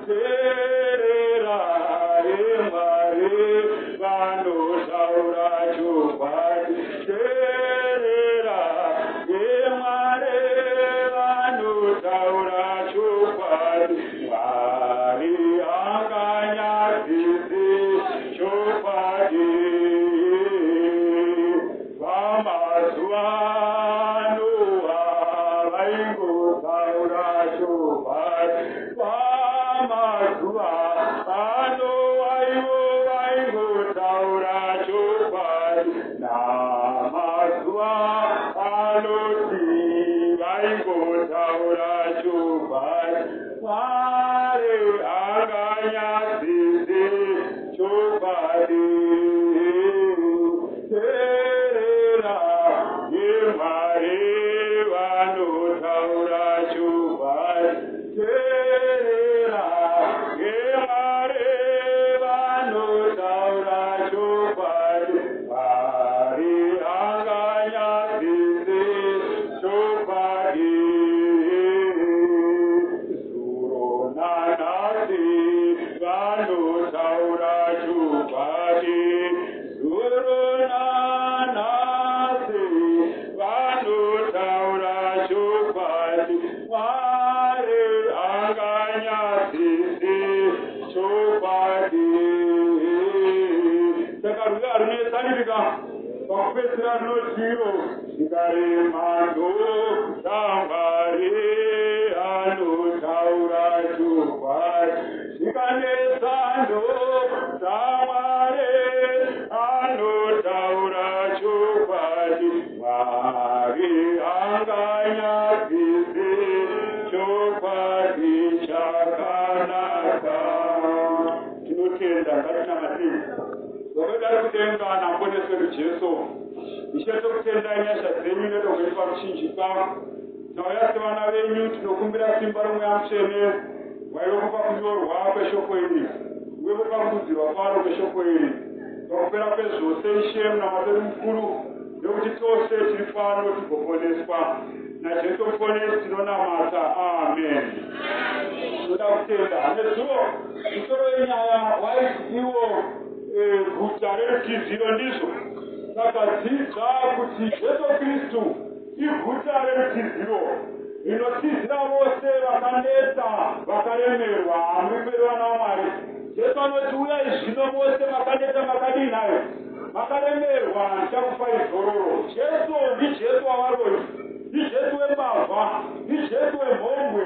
Teerera Mwari vanotaura chokwadi. Teerera Mwari vanotaura chokwadi. Mwari anganyadzisi chokwadi. Pamazuva Noa vaingotaura chokwadi. Pamazuva aNoa ivo vaingotaura chokwadi. Namazuva aLoti vaingotaura chokwadi. Mwari anganyadzisi chokwadi. Teerera Mwari vanotaura chokwadi. Teerera Mwari vanotaura chokwadi. Mwari anganyadzisi chokwadi. Zuro nanhasi vanotaura chokwadi. Zuro nanhasi vanotaura chokwadi. Mwari anganyadzisi chokwadi. Saka rwiyo harunetsanirika pakupedzisira runotiro zvikarema ndoZamwari anotaura chokwadi. Zvikanetsa ndoZamwari anotaura chokwadi. Mwari anganyadzisi chokwadi chakanaka. Tinotenda, ngatinamatei. Baba vedu kudenga naMuponesi wedu Jesu, Ishe, tokutendai nyasha dzenyu nerudo rwenyu pamuchinjikwa. Tauya sevana venyu, tinokumbira simba roMweya Mutsvene waivepo pakunyorwa kweshoko iri, uvepo pakududzirwa kwaro kweshoko iri. Pakupera kwezvose, Ishe, munamato wedu mukuru ndekuti tose tiri pano tigoponeswa. NaJesu Muponesi tinonamata, amen. Tinoda kutenda. Nezuro musoro wenyaya waiti iwo guta rerutiziro, ndizvo. Takadzidza kuti Jesu Kristu iguta rerutiziro rinotizira vose vakaneta, vakaremerwa. Muri mberi, vana vaMwari. Jesu anoti, "Uyai zvino vose makaneta, makadii nayo, makaremerwa, ndichakupai zororo." Jesu ndiJesu wavaroi, ndiJesu wembavha, ndiJesu wemhombwe,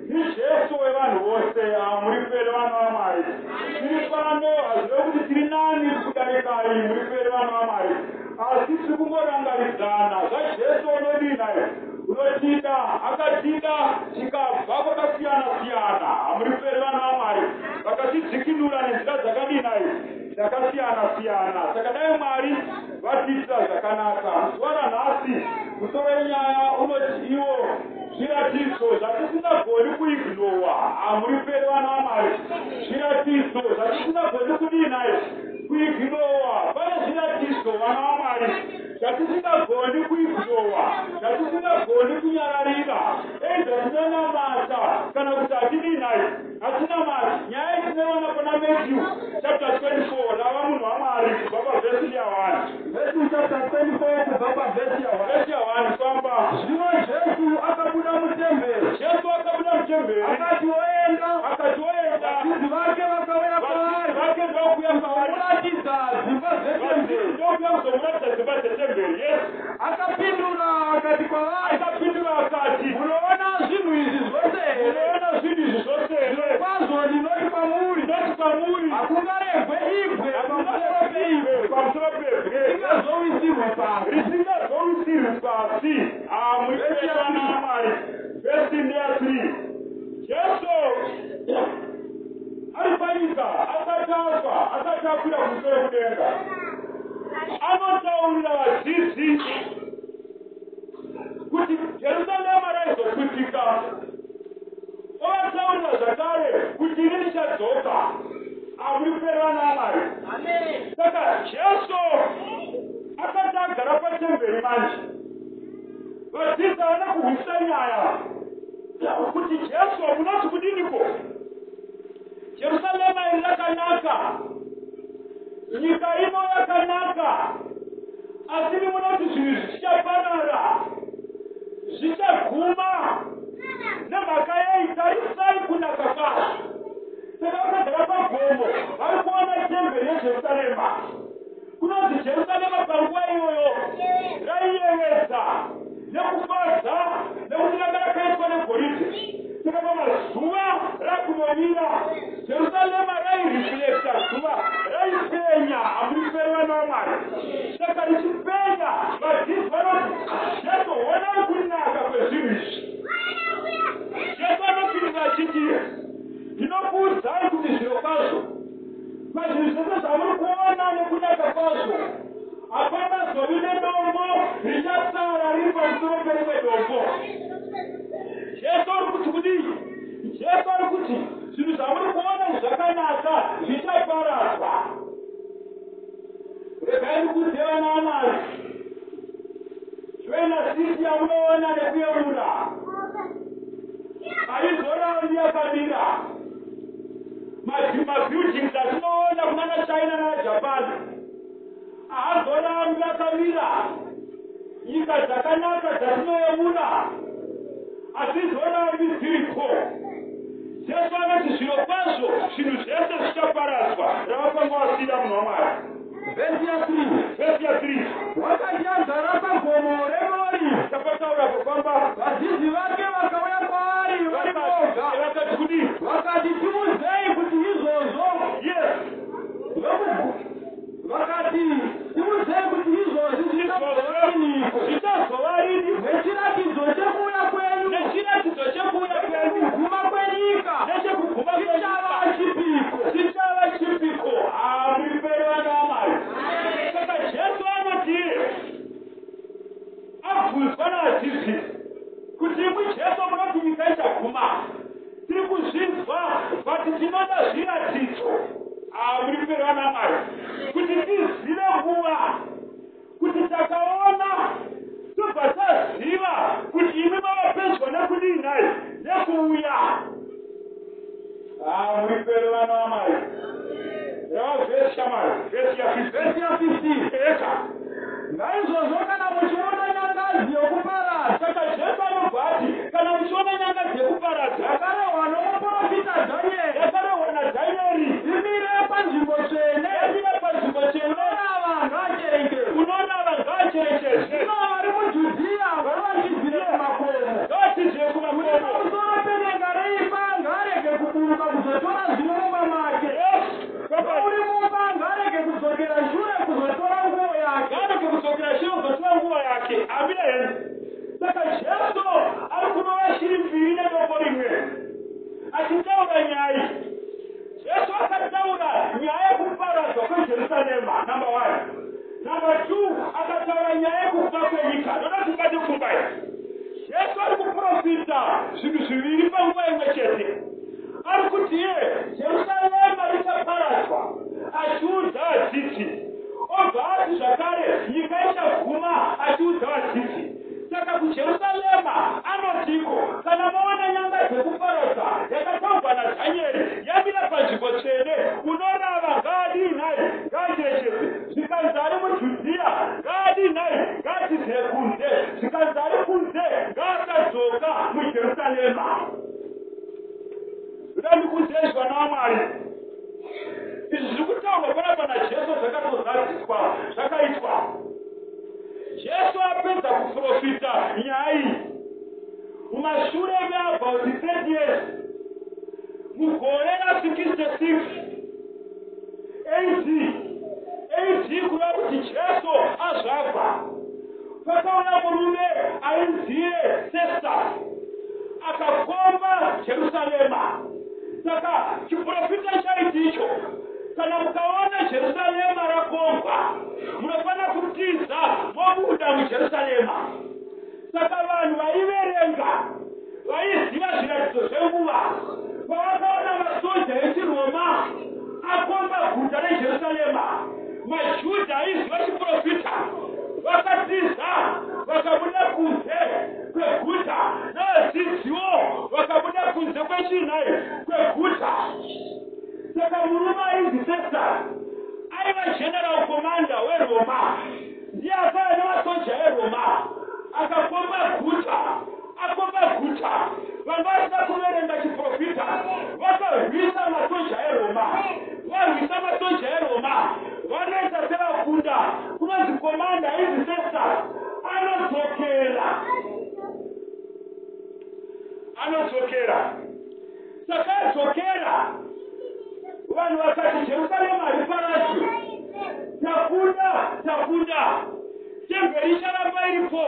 ndiJesu wevanhu vose. Muri mberi, vana vaMwari. Tiri pano hazvive kuti tiri nani kudarikai. Muri mberi, vana vaMwari. Asi tiri kungorangaridzana zvaJesu unodii naye, unotida, akatida tikabva kwakasiyana siyana. Hamuri mberi, vana vaMwari. Vakatidzikinura nenzira dzakadii naye, dzakasiyana siyana. Saka dai Mwari vatiitira zvakanaka. Muzuva ranhasi musoro wenyaya unoti iwo zviratidzo zvatisingagoni kuignowa. Hamuri mberi, vana vaMwari. Zviratidzo zvatisingagoni kudii naye, kuignowa. Pane zviratidzo, vana vaMwari, zvatisingagoni kuignowa, zvatisingagoni kunyararira. Either tinonamata kana kuti hatidii naye, hatinamati. Nyaya tinoiona pana Matthew chapter 24. Lava, munhu waMwari, kubva pavhesi ya1. Matthew chapter 24 kubva pavhesi ya1. Vhesi ya1, famba. Zvino Jesu akabuda mutemberi. Jesu akabuda mutemberi. Akati oenda, Akati oenda, vadzidzi vake vakauya vadzidzi kwaari vake ndokuya kwaari kumuratidza dzimba dzetemberi. Ndokuya kuzomuratidza dzimba dzetemberi, yes. Akapindura akati kwavari, Akapindura akati, "Munoona zvinhu izvi zvose here? "Munoona zvinhu izvi zvose here? Kwazvo ndinoti kwamuri, Ndinoti kwamuri, hakungaregwe ibwe pamusoro peibwe pamusoro pebwe risingazowisirwi pasi." risingazowisirwi pasi. Hamuri, vana vaMwari. Vhesi ndeya3. Jesu ari panyika asati afa, asati akwira kumusoro kudenga, anotaurira vadzidzi kuti Jerusarema raizoputika, ovataurira zvakare kuti ini ndichadzoka. Hamuri kupera, vana vaMwari. Saka Jesu akati agara patemberi manje, vadzidzi havana kuhwisa nyaya kuti, "Jesu, munoti kudiniko?" Nyika ino yakanaka, asi munoti zvinhu zvichaparara, zvichaguma. Nemhaka yei? Tarisai kunaka kwazvo. Saka vakagara pagomo, vari kuona temberi yeJerusarema. Kunonzi Jerusarema panguva iyoyo raiyevedza nekufadza, nekuti ranga rakaitwa negoridhe. Saka pamazuva rakunovira, Jerusarema raireflecta zuva, raipenya. Hamuriperi, vana vaMwari. Saka richipenya, vadzidzi vanoti, "Jesu, honai kunaka kwezvinhu izvi." Jesu anopindura achiti, "Ndinokuudzai kuti zviro kwazvo, pazvinhu zvose zvamuri kuona nekunaka kwazvo, hapana zovi nedombo richasara riri pamusoro perimwe dombo." Jesu ari kuti kudii? Jesu ari kuti zvinhu zvamuri kuona zvakanaka zvichaparadzwa. Regai ndikuudze, vana vaMwari, Joina City yamunoona nekuyemura haizorambi yakamira. Mabuildings atinoona kunana China nanaJapan haazorambi akamira. Nyika dzakanaka dzatinoyemura hadzizorambi dziriko. Jesu anoti zviro kwazvo zvinhu zvese zvichaparadzwa. Ravapanga wasida, munhu waMwari. Vhesi ya3. Vhesi ya3. Wakati agara pagomo reMaorivhi, Tapataura kufamba, vadzidzi vake vakauya kwaari vari voga. Vakati kudii? Vakati, "Tiudzei kuti izvozvo," vakati, "Tiudzei kuti izvozvi zvichazova riniko, Zvichazova rini, nechiratidzo chekuuya kwenyu, nechiratidzo chekuuya kwenyu, nechekuguma kwenyika, nechekuguma chichava kwenyika chipiko?" Chichava chipiko? Hamuriperi, vana vaMwari. Saka Jesu anoti, abvunzwa navadzidzi kuti, "Imwi Jesu, munoti nyika ichaguma, tiri kuzvinzwa, but tinoda zviratidzo." Hamuriperi, vana vaMwari, kuti tizive nguva, kuti takaona tobva taziva kuti imi mava pedyo nekudii nhai? Nekuuya. Hamuriperi, vana vaMwari. Rava vhesi shamwari, vhesi ya15. Vhesi ya15. Eka. Naizvozvo kana muchiona nyangadzi yokuparadza, Saka Jesu anobva ati, kana muchiona nyangadzi yekuparadza, yakarehwa nomuprofita Dhanieri, yakarehwa naDhanieri, imire panzvimbo tsvene, yamira panzvimbo tsvene, unorava ngaacherechedze. Unorava ngaacherechedze. Zvino vari muJudhiya ngavatizire kumakomo. Ngavatizire kumakomo. Pamusoro pedenga reimba ngaarege kuburuka kuzotora zviri mumba make. Uri mumba ngaarege kudzokera shure kuzotora nguo yake. Ngaarege kudzokera shure kuzotora nguo yake. Amen. Saka Jesu ari kurova shiri mbiri nedombo rimwe achitaura nyaya. Jesu akataura nyaya yekuparadzwa kweJerusarema, number one. Number two, akataura nyaya yekufa kwenyika. Ndoda kuti mubate pfungwa iyi. Jesu ari kuprofita zvinhu zviviri panguva imwe chete. Ari kuti iye Jerusarema richaparadzwa, achiudza vadzidzi. Obva ati zvakare nyika ichaguma, achiudza vadzidzi. Saka kuJerusarema anotiko, kana maona nyanga dzekuparadza yakataurwa naDhanieri yamira panzvimbo tsvene, unorava ngaadii nhai? Ngaacherechedze. Zvikanzi ari muJudhiya ngaadii nhai? Ngaatizire kunze. Zvikanzi ari kunze ngaasadzoka muJerusarema. Ndoda ndikuudzei, vana vaMwari, izvi zviri kutaurwa panapa naJesu zvakatozadziswa, zvakaitwa. Jesu apedza kuprofita nyaya iyi, mumashure meabout 30 years, mugore ra66 AD, AD kureva kuti Jesu azvagwa, pakauya murume ainziye Cestius, akakomba Jerusarema. Saka chiprofita chaiti icho, kana mukaona Jerusarema rakombwa, munofanira kutiza mobuda muJerusarema. Saka vanhu vaiverenga, vaiziva zviratidzo zvenguva, pavakaona masoja echiroma akomba guta reJerusarema, maJudha aiziva chiprofita vakatiza, vakabuda kunze kweguta. Navadzidziwo vakabuda kunze kwechinhai? Kweguta. Saka murume ainzi Cestius aiva general. eRoma, ndiye akauya nemasoja eRoma akakomba guta. Akomba guta, vanhu vasina kuverenga chiprofita vakarwisa masoja eRoma. Varwisa masoja eRoma, vanoita sevakunda. Kunonzi commander ainzi Festus anodzokera, anodzokera. Saka adzokera, vanhu vakati, "Jerusarema hariparadzwe, takunda, takunda, temberi icharamba iripo.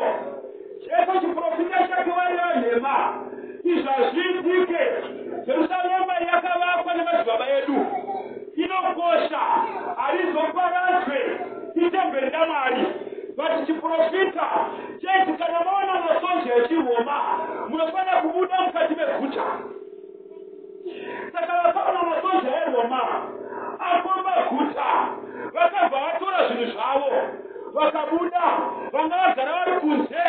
Jesu chiprofita chake waireva nhema, izvi hazviitike. Jerusarema yakavakwa nemadzibaba edu, inokosha, harizoparadzwe, itemberi raMwari." But chiprofita cheti kana maona masoja echiroma munofanira kubuda mukati meguta. Saka vakaona masoja eRoma akomba guta, vakabva vatora zvinhu zvavo vakabuda. Vanga vagara vari kunze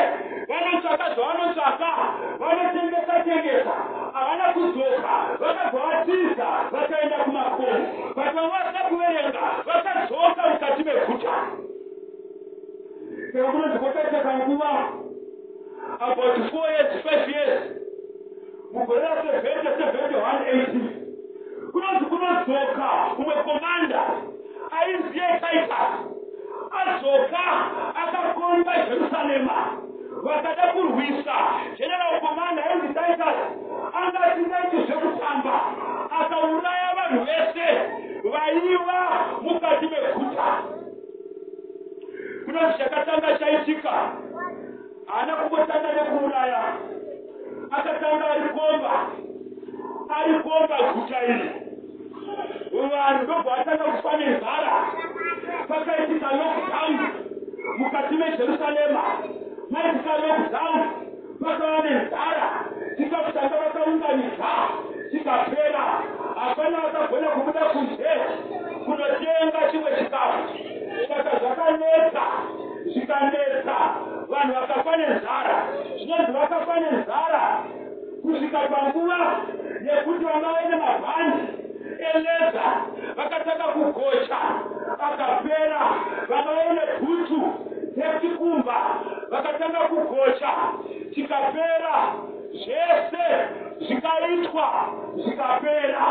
vanotsvaka zvavanotsvaka, vanotengesa tengesa, havana kudzoka, vakabva vatiza vakaenda kumakomo. But vanga vasina kuverenga vakadzoka mukati meguta. Saka kunonzi kwakaita kanguva, about 4 years, 5 years, mugore ra70 71 AD, kunonzi kunodzoka umwe commander ainziye Titus. Adzoka akakomba Jerusarema, vakada kurwisa. General commander ainzi Titus anga asingaiti zvekutamba, akauraya vanhu vese vaiva mukati meguta. Kunonzi chakatanga chaitika, haana kungotanga nekuuraya, akatanga arikomba, arikomba guta iri, vanhu ndobva vatanga kufa nenzara. Pakaitika lockdown mukati meJerusarema. Maitika lockdown, pakava nenzara, chikafu changa vakaunganidza chikapera, hapana vakagona kubuda kunze kunotenga chimwe chikafu. Saka zvakanetsa, zvikanetsa, vanhu vakafa nenzara. Zvinonzi vakafa nenzara kusvika panguva yekuti vanga vaine mabhandi eleather vakatanga kugocha, akapera. Vanga vaine bhutsu dzekuchikumba vakatanga kugocha, chikapera. Zvese zvikaitwa zvikapera.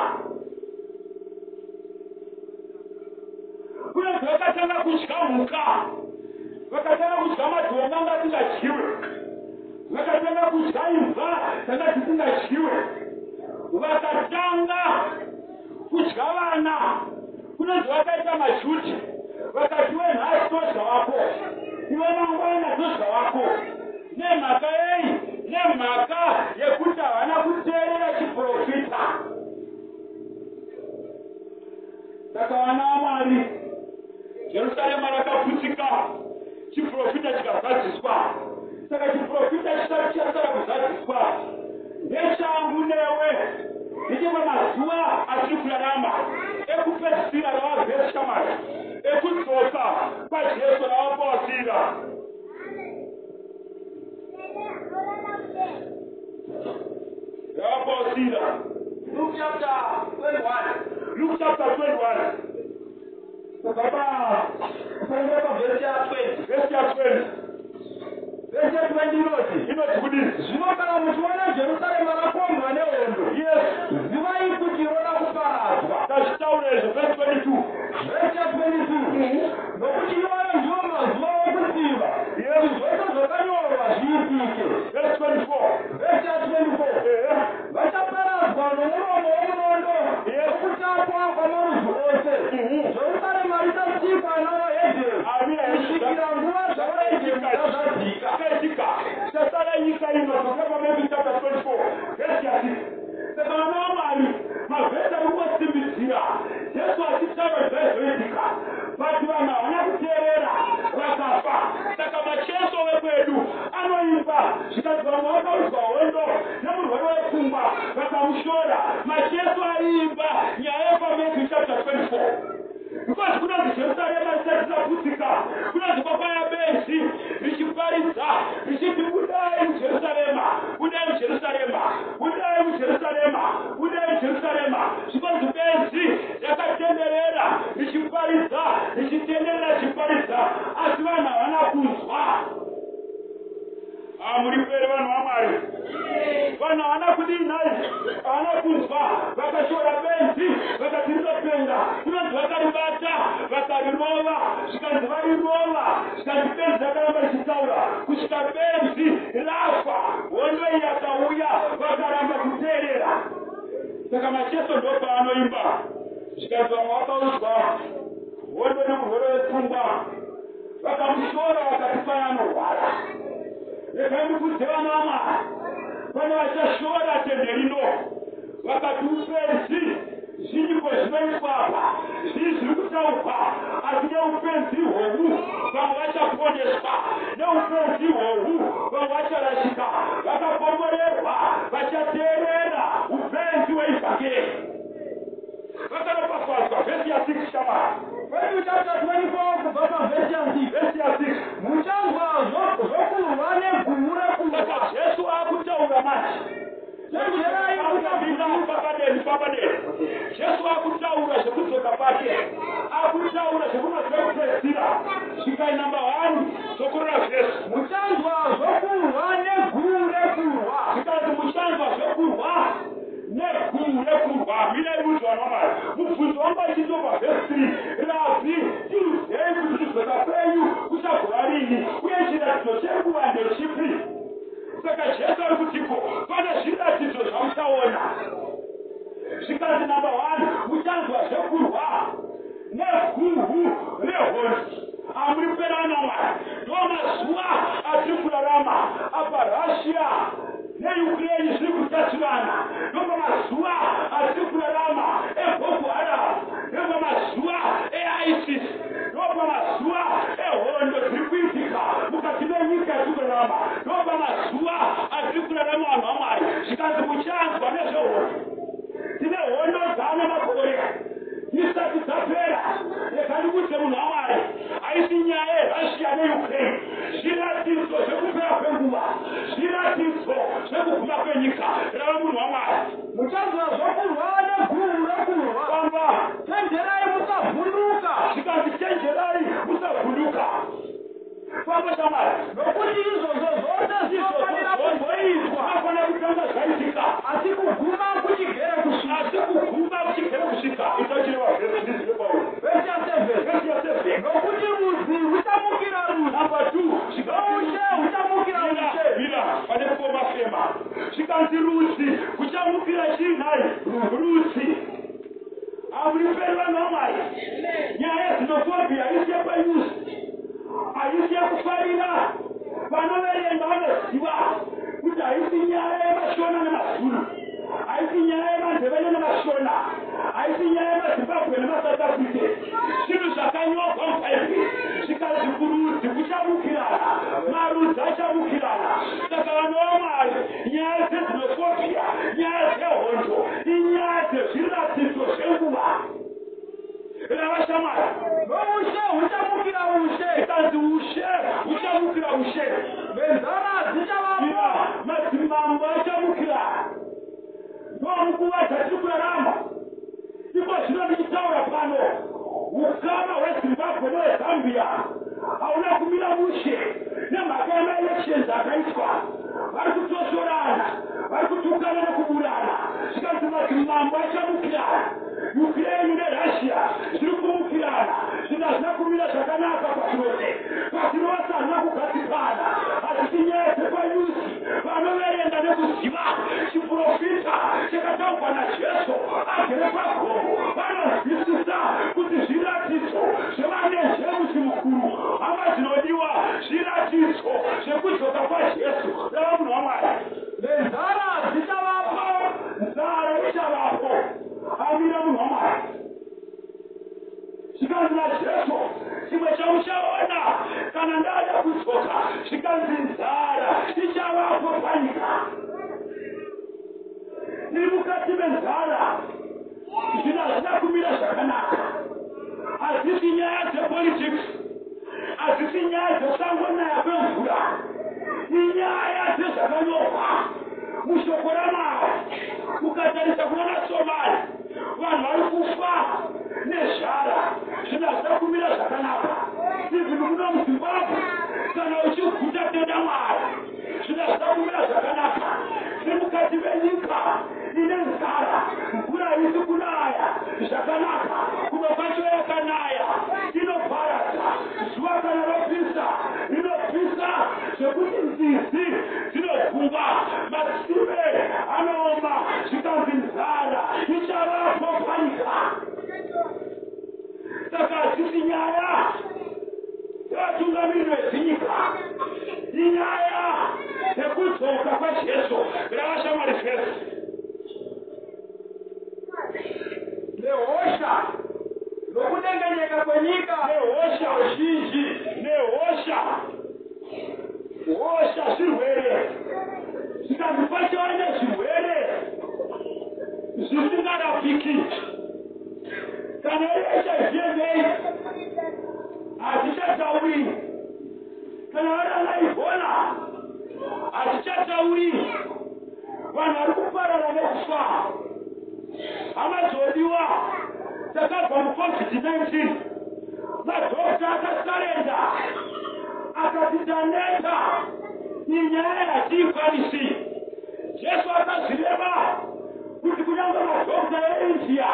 Kunonzi vakatanga kudya mhuka, vakatanga kudya madhonga anga asingadyiwe, vakatanga kudya imbwa dzanga dzisingadyiwe, vakatanga kudya vana. Kunonzi vakaita majuti, vakati, "We nhasi todya wako, iwe mangwana todya wako." Nemhaka yei? Nemhaka yekuti havana kuteerera chiprofita. Saka vana vaMwari, Jerusarema rakaputsika, chiprofita chikazadziswa. Saka chiprofita chisati chasara kuzadziswa ndechangu newe, ndechepamazuva atiri kurarama ekupedzisira, rava vhesi shamari ekudzoka kwaJesu ravapawasira. Ravapawasira. Luke chapter 21. Luke chapter 21. Kubva pa kutangira pavhesi ya20. Vhesi ya20. Vhesi ya20 inoti, Inoti kudini? "Zvino kana muchiona Jerusarema rakombwa nehondo, zivai kuti roda kuparadzwa." Tazvitaura izvo. Vhesi 22. Vhesi ya22, "Nokuti iwayo ndiwo mazuva okutsiva, kuti zvose zvakanyorwa zviitike." Vhesi 24. Vhesi ya24, "Vachaparadzwa nomuromo womunondo nokutapwa kwamarudzi ose. Jerusarema richatsikwa navahedheni Amina. kusvikira nguva dzavahedheni dzazadzika." Zvakaitika, chasara nyika ino. Tokapa Matthew chapter 24 vhesi ya6. Saka vana vaMwari, mavhesi ari kungosimbidzira Jesu achitaura zvaizoitika, but vanhu havana kuteerera, vakafa. Saka Macheso wekwedu anoimba zvikanzi vamwe vakaudzwa hondo nemurwere wepfungwa vakamushora. Macheso aiimba nyaya yepaMatthew chapter 24, because kunonzi Jerusarema risati raputsika, kunonzi kwakauya benzi richiparidza richiti, "Budai muJerusarema, budai muJerusarema, budai muJerusarema, budai muJerusarema." Zvikonzi benzi rakatenderera richiparidza, richitenderera richiparidza. Kunzwa. Muri pere, vanhu vaMwari. Vanhu havana kudii nhai? Havana kunzwa. Vakashora benzi, vakati rinopenga. Kunonzi vakaribata, vakarirova. Zvikanzi varirova, zvikanzi benzi rakaramba richitaura kusvika benzi rafa. Hondo iyi yakauya, vakaramba kuteerera. Saka Macheso ndopaanoimba, zvikanzi vamwe vakaudzwa hondo nemurwere wepfungwa, vakamushora, vakati payanorwara. Regai ndikudze, vana vaMwari, pane vachashora tende rino, vakati upenzi. Zvinyiko zvinoitwa apa? Zvii zviri kutaurwa? Asi neupenzi ihwohwu vamwe vachaponeswa, neupenzi ihwohwu vamwe vacharashika. Vakakomborerwa vachateerera upenzi hweivhangeri, vakaropafadzwa. Vhesi ya6, shamwari. Matthew chapter 24, kubva pavhesi ya6. Vhesi ya6. Muchanzwa zvokurwa neguhu rekurwa. Saka Jesu akutaura manje. Chenjerai. Papadeni, papadeni, Jesu akutaura zvekudzoka kwake, akutaura zvekumazekupedzisira. Svikai namba 1, dzokorora vhesi. Muchanzwa zvokurwa neguhu rekurwa. Zvikanzi muchanzwa zvekurwa neguhu rekurwa. Mirai kuti, vanhu vaMwari, mubvunzo wangu achindobva vhesi 3: Rabhi, tiudzei kuti kudzoka kwenyu kuchagova rini, uye chiratidzo chenguva ndechipi? Saka Jesu ari kutiko pane zviratidzo zvamuchaona. Zvikanzi namba 1, muchanzwa zvekurwa neguhu rehondo. Amuri kuperana, Mwari. Ndo mazuva atiri kurarama apa. Russia neUkraine zviri kutatsirana. Ndopamazuva atiri kurarama eBoko Haram, ndopamazuva eISIS, ndopamazuva ehondo dziri kuitika mukati menyika yatiri kurarama. Ndopamazuva atiri kurarama, vanhu vaMwari. Zvikanzi muchanzwa nezvehondo. Tine hondo dzane makore isati dzapera. Rega ndikudze, munhu waMwari, haisi nyaya yeRussia neUkraine. Zviratidzo zvekupera kwenguva, zviratidzo zvekuguma kwenyika. Rava, munhu waMwari. Muchanzwa zvokurwa neguhu rekurwa. Famba. Chenjerai, musavhunduka. Zvikanzi chenjerai, musavhunduka. Famba, shamwari. Nokuti izvozvo zvose zvinofanira kumboitwa, Zvinofanira kutanga zvaitika, asi kuguma kuchigere kusvika. Asi kuguma kuchigere kusvika. Itachireva vhesi, ndizive pauri. Vhesi ya7. Vhesi ya7. Nokuti rudzi ruchamukira rudzi, Namba 2. noushe huchamukira ushe. Mira, pane kukoma fema. Zvikanzi rudzi kuchamukira chii nhai? Rudzi. Hamuriperi, vanhu vaMwari. Nyaya yexenophobia haisi yepanews, haisi yekufarira. Vanoverenga vanoziva kuti haisi nyaya yemaShona nemaZulu, haisi nyaya yemaNdebele nemaShona, haisi nyaya yemaZimbabwe nemaSouth Africa. Zvinhu zvakanyorwa muBhaibheri. Zvikanzi kurudzi kuchamukirana, marudzi achamukirana. Saka vanhu vaMwari, nyaya dzexenophobia, nyaya dzehondo, inyaya dzezviratidzo zvenguva. Rava, shamwari. Noushe huchamukira ushe. Zvikanzi ushe huchamukira ushe. Nenzara dzichavapo. Mira, madzimambo achamukira. Ndomunguva dzatiri kurarama iko zvino ndichitaura pano, ukama hweZimbabwe nehweZambia hauna kumira mushe nemhaka yemaelections akaitwa. Vari kutosorana, vari kutukana nekuburana. Zvikanzi madzimambo achamukirana. Ukraine neRussia zviri kumukirana. Zvinhu hazvina kumira zvakanaka pasi rose. Pasi rose hazvina kugadzikana. Hazisi nyaya dzepanews. Vanoverenga nekuziva chiprofita chakataurwa naJesu agere pagomo vanozwisisa kuti zviratidzo zvevanezvemusi mukuru. Hama dzinodiwa, zviratidzo zvekudzoka kwaJesu. Rava, munhu waMwari. Nenzara dzichavapo. Nzara ichavapo. Amira, munhu waMwari. Zvikanzi naJesu, chimwe chamuchaona kana ndada kudzoka, zvikanzi nzara ichavapo panyika. Tiri mukati menzara. Zvinhu hazvina kumira zvakanaka. Hadzisi nyaya dzepolitics, hadzisi nyaya dzekusangonaya kwemvura, inyaya dzezvakanyorwa mushoko raMwari. Ukatarisa kuona Somali, vanhu vari kufa nezhara. Zvinhu hazvina kumira zvakanaka. Even muno muZimbabwe. zvichawoma, zvikanzi nzara ichavapo panyika. Saka hadzisi nyaya dzevatungamiriri vedzinyika, inyaya dzekudzoka kwaJesu. Rava shamwari zvese. Nehosha nokudengenyeka kwenyika. Nehosha zhinji. Nehosha, hosha zvirwere. Zvikanzi pachava nezvirwere zvisingarapiki. Kana iri HIV and AIDS, hatichatauri. Kana vari ana Ebola, hatichatauri. Vanhu vari kuparara nekufa. Hama dzodiwa, takabva muCOVID-19, madhokta akasurrender, akati taneta, inyaya hatiikwanisi. Jesu akazvireva kuti kunyange madhokta eIndia,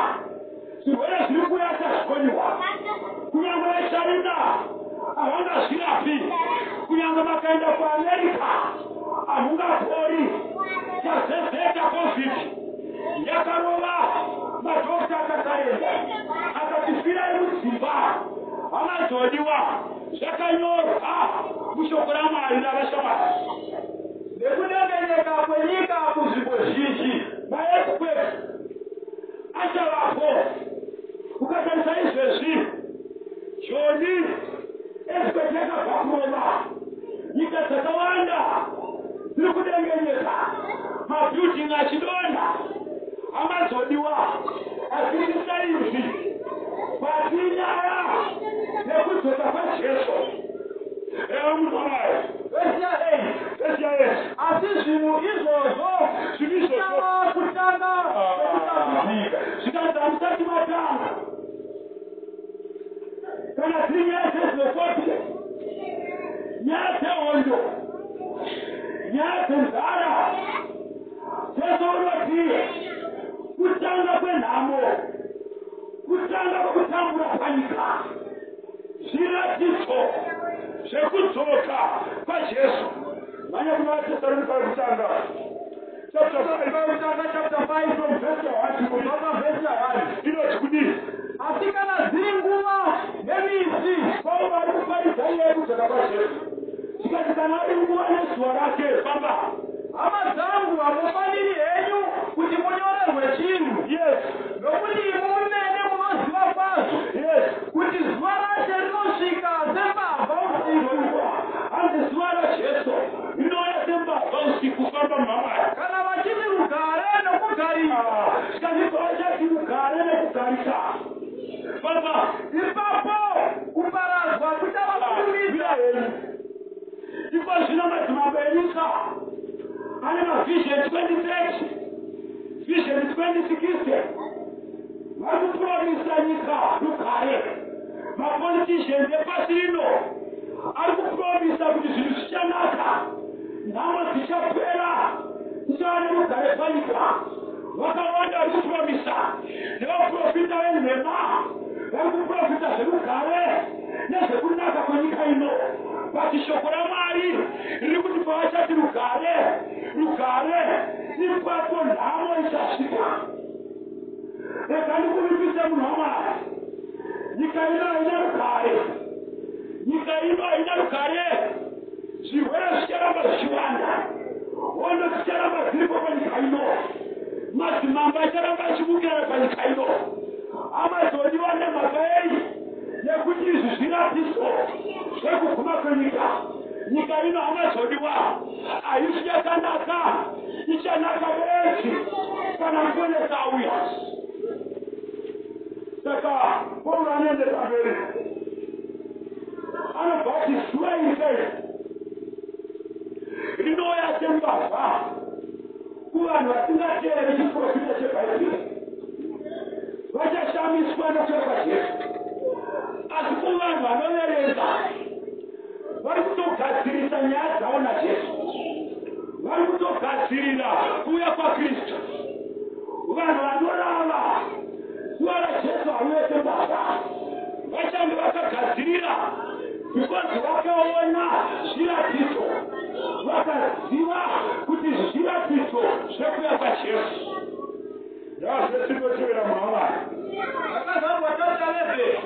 zvirwere zviri kuuya achazvikoniwa. Kunyange veChina havangazvirapi. Kunyange makaenda kuAmerica, hamungapori. Tazezeta, COVID yakarova, madhokta akasurrender, akati firai mudzimba. Hama dzodiwa, zvakanyorwa mushoko raMwari ravashamwari. Nekudengenyeka kwenyika kunzvimbo zhinji. Maearthquake achavapo. Ukatarisa izvezvi, Joni earthquake yakabva kurova, nyika dzakawanda dziri kudengenyeka, mabuilding achidonha. Hama dzodiwa, hazviri sainzi, but inyaya yekudzoka kwaJesu. Reva, munhu waMwari. Vhesi ya8. Vhesi ya8. Asi zvinhu izvozvo Zvinhu izvozvo zvichava kutanga kwekutambudzika. Zvikanzi hamusati matanga. Kana dziri nyaya dzexenophobia, nyaya dzehondo, nyaya dzenzara, Jesu unoti kutanga kwenhamo, kutanga kwekutambura panyika, zviratidzo zvekudzoka kwaJesu. Manya kuna VaTesalonika vekutanga chapter 5. Kutanga chapter 5 from verse 1. Kubva pavhesi ya1. Inoti kudii? Asi kana dziri nguva nemisi, Paulo vari kuparidza nyaya yekudzoka kwaJesu, zvikati kana ari nguva nezuva rake, famba. Hama dzangu, hamufaniri henyu kuti munyorerwe chinhu, nokuti imi mumene munoziva kwazvo kuti zuva raShe rinosvika sembavha usiku. Hanzi zuva raJesu rinouya sembavha usiku. Famba, muhamwari. Kana vachiti rugare nokugarika, Zvikanzi vachati rugare nekugarika, famba. Ipapo kuparadzwa kuchavakurumidza. Mira henyu. Iko zvino madzimambo enyika ane mavision 2030, vision 2060, vari kupromisa nyika rugare. Mapoliticians epasi rino ari kupromisa kuti zvinhu zvichanaka, nhamo dzichapera, tichava nerugare panyika. Vakawanda vari kupromisa, nevaprofita venhema vari kuprofita zverugare nezvekunaka kwenyika ino. But shoko raMwari riri kuti pavachati rugare, rugare, ipapo nhamo ichasvika. Rega ndikuvimbise, munhu waMwari, nyika ino haina rugare, nyika ino haina rugare. Zvirwere zvicharamba zvichiwanda, hondo dzicharamba dziripo panyika ino, madzimambo acharamba achimukirana panyika ino. Hama dzodiwa, nemhaka yei? Yekuti izvi zviratidzo zvekuguma kwenyika. Nyika ino, hama dzodiwa, haisi yakanaka. Ichanaka bedzi kana Muponesi auya. Saka Pauro anoendesa mberi, anobva ati zuva iri kai rinouya sembavha kuvanhu vasingateereri chiprofita cheBhaibheri, vachashamiswa nekuuya kwaJesu. Asi kuvanhu vanoverenga, vari kutogadzirisa nyaya dzavo naJesu, vari kutogadzirira kuuya kwaKristu, vanhu vanorava, zuva raJesu hariuye sembavha, vachange vakagadzirira, because vakaona zviratidzo, vakaziva kuti izvi zviratidzo. Zviratidzo zvekuuya kwaJesu. Ndavhesi inotevera, munhu waMwari. Zvakazarurwa chapter 11.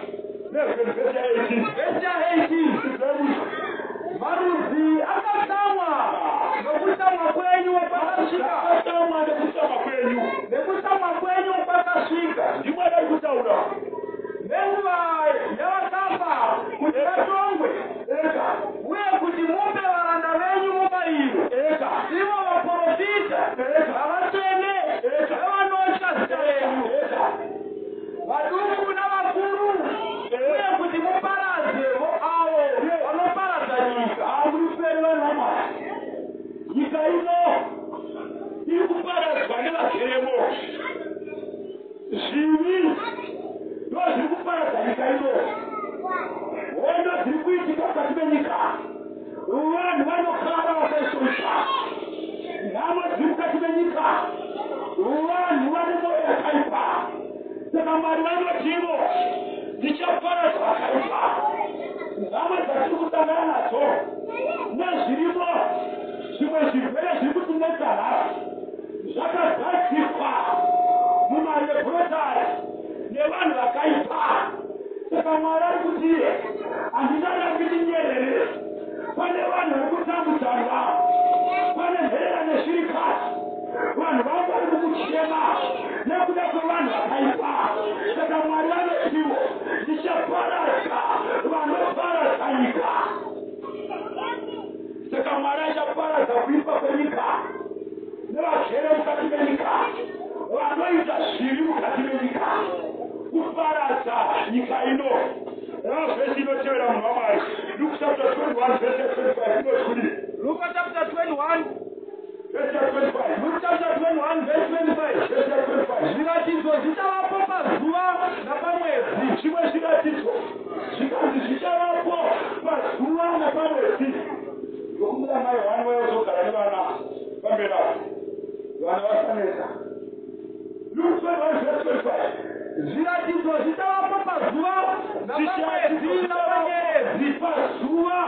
11 vhesi ya18. Vhesi ya18. Marudzi akatsamwa nokutsamwa kwenyu kwakasvika. Akatsamwa nekutsamwa kwenyu. Nekutsamwa kwenyu kwakasvika. NdiMwari ari kutaura. Nenguva yavakafa kuti vatongwe uye kuti mupe varanda venyu mubayiro, ivo vaprofita navatsvene nevanotya zita renyu, vaduku navakuru, uye kuti muparadze avo vanoparadza nyika. Hamuri peri, vanhu vaMwari. Nyika ino iri kuparadzwa nevageremo. Zvivi ndo zviri kuparadza nyika ino. Hondo dziri kuitika mukati menyika, vanhu vanokara vakaisvoita. Nhamo dziri mukati menyika, vanhu vane mwoyo yakaipa. Saka Mwari vanotivo, "Ndichaparadza vakaipa." Nhamo dzatiri kusangana nadzo nezvirimo, zvimwe zvirwere zviri kutinetsa nhasi, zvakagadzikwa mumalaboratory nevanhu vakaipa. Saka Mwari ari kuti, "Handingarambi ndinyerere. Pane vanhu vari kutambudzana, pane nherera neshirikadzi, vanhu vangu vari mukuchema nekuda kwevanhu vakaipa." Saka Mwari vanotiwo, "Ndichaparadza vanoparadza nyika." Saka Mwari achaparadza kuipa kwenyika nevagere mukati menyika, vanoita zviri mukati menyika, kuparadza nyika ino. Vhesi inotevera, munhu waMwari, Luke chapter 21 vhesi ya25 inoti kudii? Luka chapter 21. Vhesi ya25. Luke chapter 21 verse 25. Vhesi ya25. Zviratidzo zvichavapo pazuva napamwedzi. Zvimwe zviratidzo zvikanzi zvichavapo pazuva napamwedzi. Ndokumbira mai vani vayozogara nevana pamberi apo, vana vasanetsa. Luke 21 verse 25. Zviratidzo zvichavapo pazuva napamwedzi napanyeredzi. Pazuva,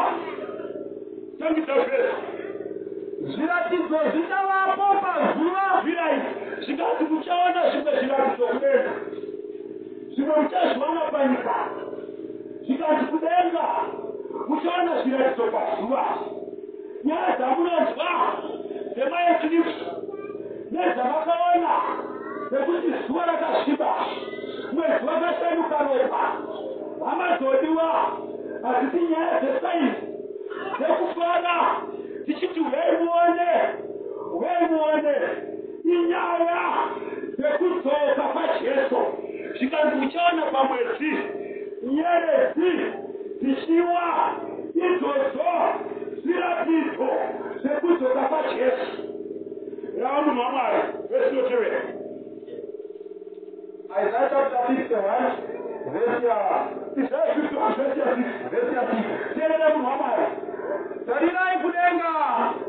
tangidza vhesi. Zviratidzo zvichavapo pazuva. Zvirai, zvikanzi muchaona zvimwe zviratidzo kudenga, zvimwe muchazviwana panyika. Zvikanzi kudenga muchaona zviratidzo pazuva. Nyaya dzamunonzwa dzemaeclipse nedzamakaona nekuti zuva rakasviba, mwedzi wakashanduka ropa, hama dzodiwa, hadzisi nyaya dzesainzi dzekufara tichiti, "Huyai muone, huyai muone." Inyaya dzekudzoka kwaJesu. Zvikanzi muchaona pamwedzi nyeredzi dzichiwa. Idzodzo zviratidzo zvekudzoka kwaJesu. Rava, munhu waMwari, vesinotevera. Isaiah chapter 51 verse ya Isaiah 51 verse ya 6. Verse ya 6. Teerera, munhu waMwari. Tarirai kudenga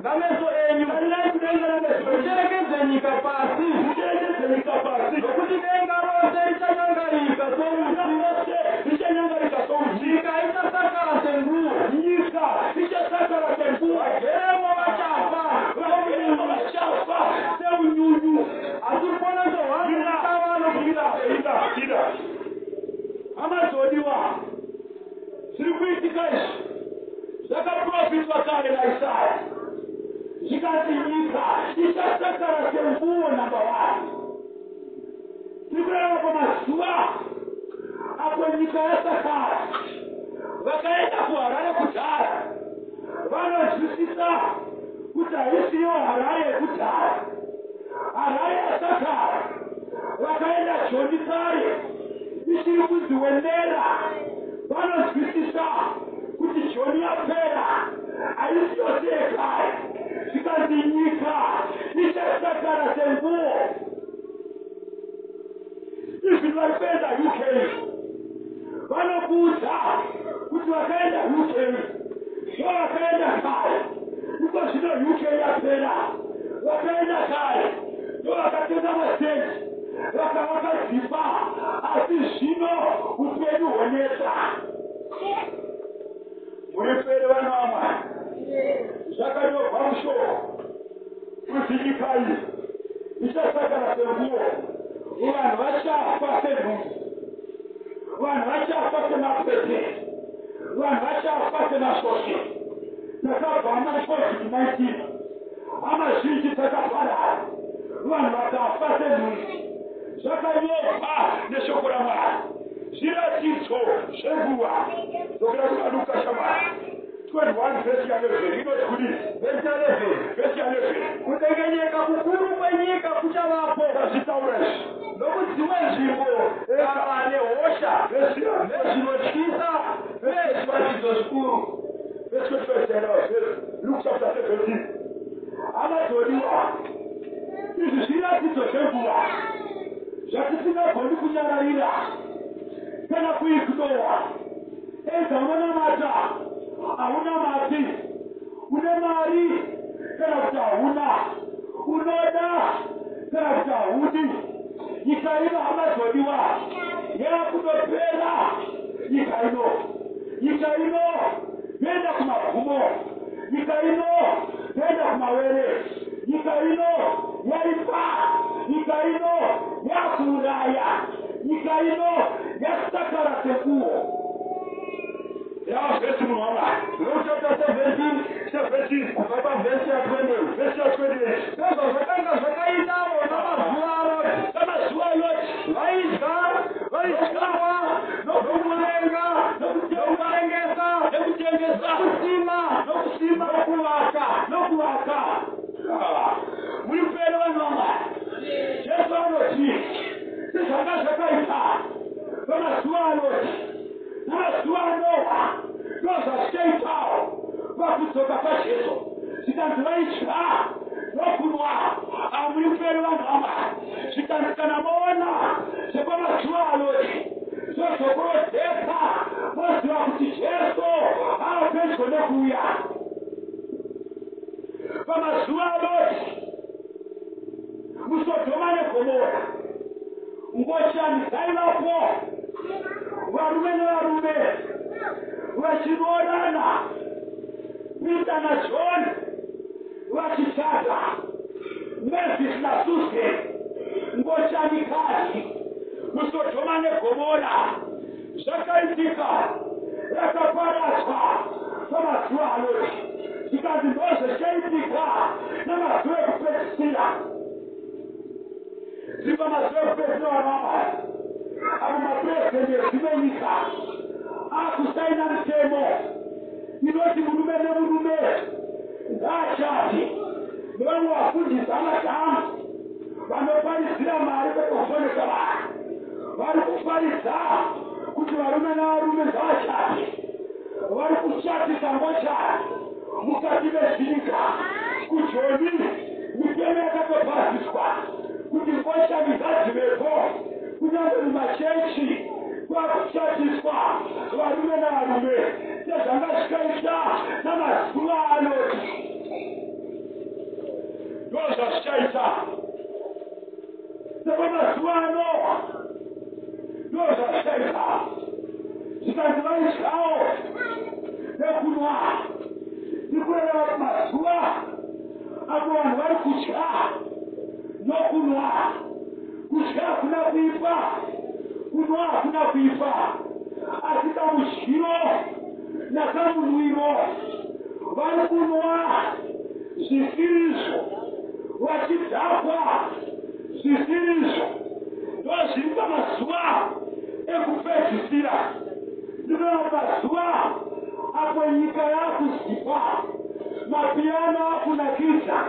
nameso enyu. Tarirai kudenga nameso enyu. Mucherekedze nyika pasi. Mucherekedze nyika pasi. Nokuti denga rose richanyangarika souti. Rose richanyangarika souti. Nyika ichasakara senguo. Nyika ichasakara senguo. Vageremo vachafa. Vageremo vachafa seunyunyu. Asi ruponeso rwangu ruchava Ida, ida, ida, hama dzodiwa, zviri kuitika izvi zvakaprofitwa kare naIsaya. Zvikanzi nyika ichasakara senguo. Number one, tiri kurarama pamazuva apo nyika yasakara. Vakaenda kuHarare kudhara vanonzwisisa kuti haisiyo Harare yekudhara. Harare yasakara. Vakaenda Joni kare ichiri kunzi Wenera vanonzwisisa kuti Joni yapera, haisi yose yekare. Zvikanzi nyika ichasakara senguo. Even vari kuenda UK vanokuudza kuti vakaenda UK ndo vakaenda kare. Iko zvino UK yapera. Vakaenda kare ndo vakatenga masendi, vakavaka dzimba, asi zvino upenyu hwonetsa. Muri pere, vanhu vamwari? Zvakanyorwa mushoko kuti nyika iyi Mapete, vanhu vachafa semasvosve. Takabva muna COVID-19, hama zhinji dzakaparara, vanhu vakafa senhunzi. Zvakanyorwa neshoko raMwari, zviratidzo zvenguva. Dzokera kuna Luka shamwari, 21 vhesi ya11 inoti kudii? Vhesi ya11. Vhesi ya11. Kudengenyeka kukuru kwenyika kuchavapo, Tazvitaura izvi. Nokudzimwe nzvimbo kava nehosha, Vhesi ya nezvinotyisa nezviratidzo zvikuru. Verse 25 taenda, verse Luke chapter 17. Hama dzodiwa, izvi zviratidzo zvenguva zvatisingagoni kunyararira kana kuignora. Edza unonamata, haunamati, une mari kana kuti hauna, unoda kana kuti haudi, nyika ino, hama dzodiwa, yakutopera. Nyika ino, nyika ino yoenda kumagumo. Nyika ino yoenda kumawere. Nyika ino yaipa. Nyika ino yakuuraya. Nyika ino yakusakara senguo. Yavhesi, munhu waMwari. Luke chapter 17. 17. Kubva pavhesi ya28. Vhesi ya28. Sezvazvakanga zvakaitawo namazuva aRoti. Pamazuva aLoti. Vaidya, vaidya, nokutenga, nokutengesa, nekutengesa, nekutengesa, nokusima, nokusima, nokuvaka. Nokuvaka. Ah, muri pere, vanhu vaMwari. Jesu anoti sezvanga zvakaita pamazuva aLoti namazuva aNoa, ndozvazvichaitawo pakudzoka kwaJesu. Zvikanzi vaidya nokunwa. Amuri pere, vanhu vaMwari. Zvikanzi kana maona zvepamazuva aLoti zvozokurodzeka, moziva kuti Jesu ava pedyo nekuuya. Pamazuva aLoti muSodhoma neGomora, ngochani dzaivapo, varume nevarume vachiroorana, Peter naJohn vachichata, Mavis naSusan, ngochanikadzi muSodhoma neGomora. Zvakaitika, rakaparadzwa pamazuva aLoti. Zvikanzi ndozvichaitika namazuva ekupedzisira. Tiri pamazuva ekupedzisira, vamama, apo mapurezidendi edzimwe nyika akusaina mitemo inoti murume nemurume ngaachate, nevamwe vafundisi amadhamu vanoparidzira mari kwete kuponesa vanhu, vari kuparidza kuti varume navarume ngavachate. Vari kuchatisa ngochani mukati mezvinyika. KuJoni mitemo yakatopasiswa kuti ngochani ngadzivepo. Kunyange mumachechi kwakuchatiswa varume navarume, sezvanga zvikaita namazuva aLoti, ndo zvazvichaita sepamazuva aNoa, ndo zvazvichaita. Zvikanzi vaidyawo nekunwa. Ndikureva mazuva apo vanhu vari kudya nokunwa. Kudya hakuna kuipa, kunwa hakuna kuipa, asi kamudyiro nakamunwiro, vari kunwa zvisirizvo, vachidhakwa zvisirizvo. Ndo zviri pamazuva ekupedzisira. Ndinoona mazuva apo nyika yakuzipa, mapiyano akunakidza.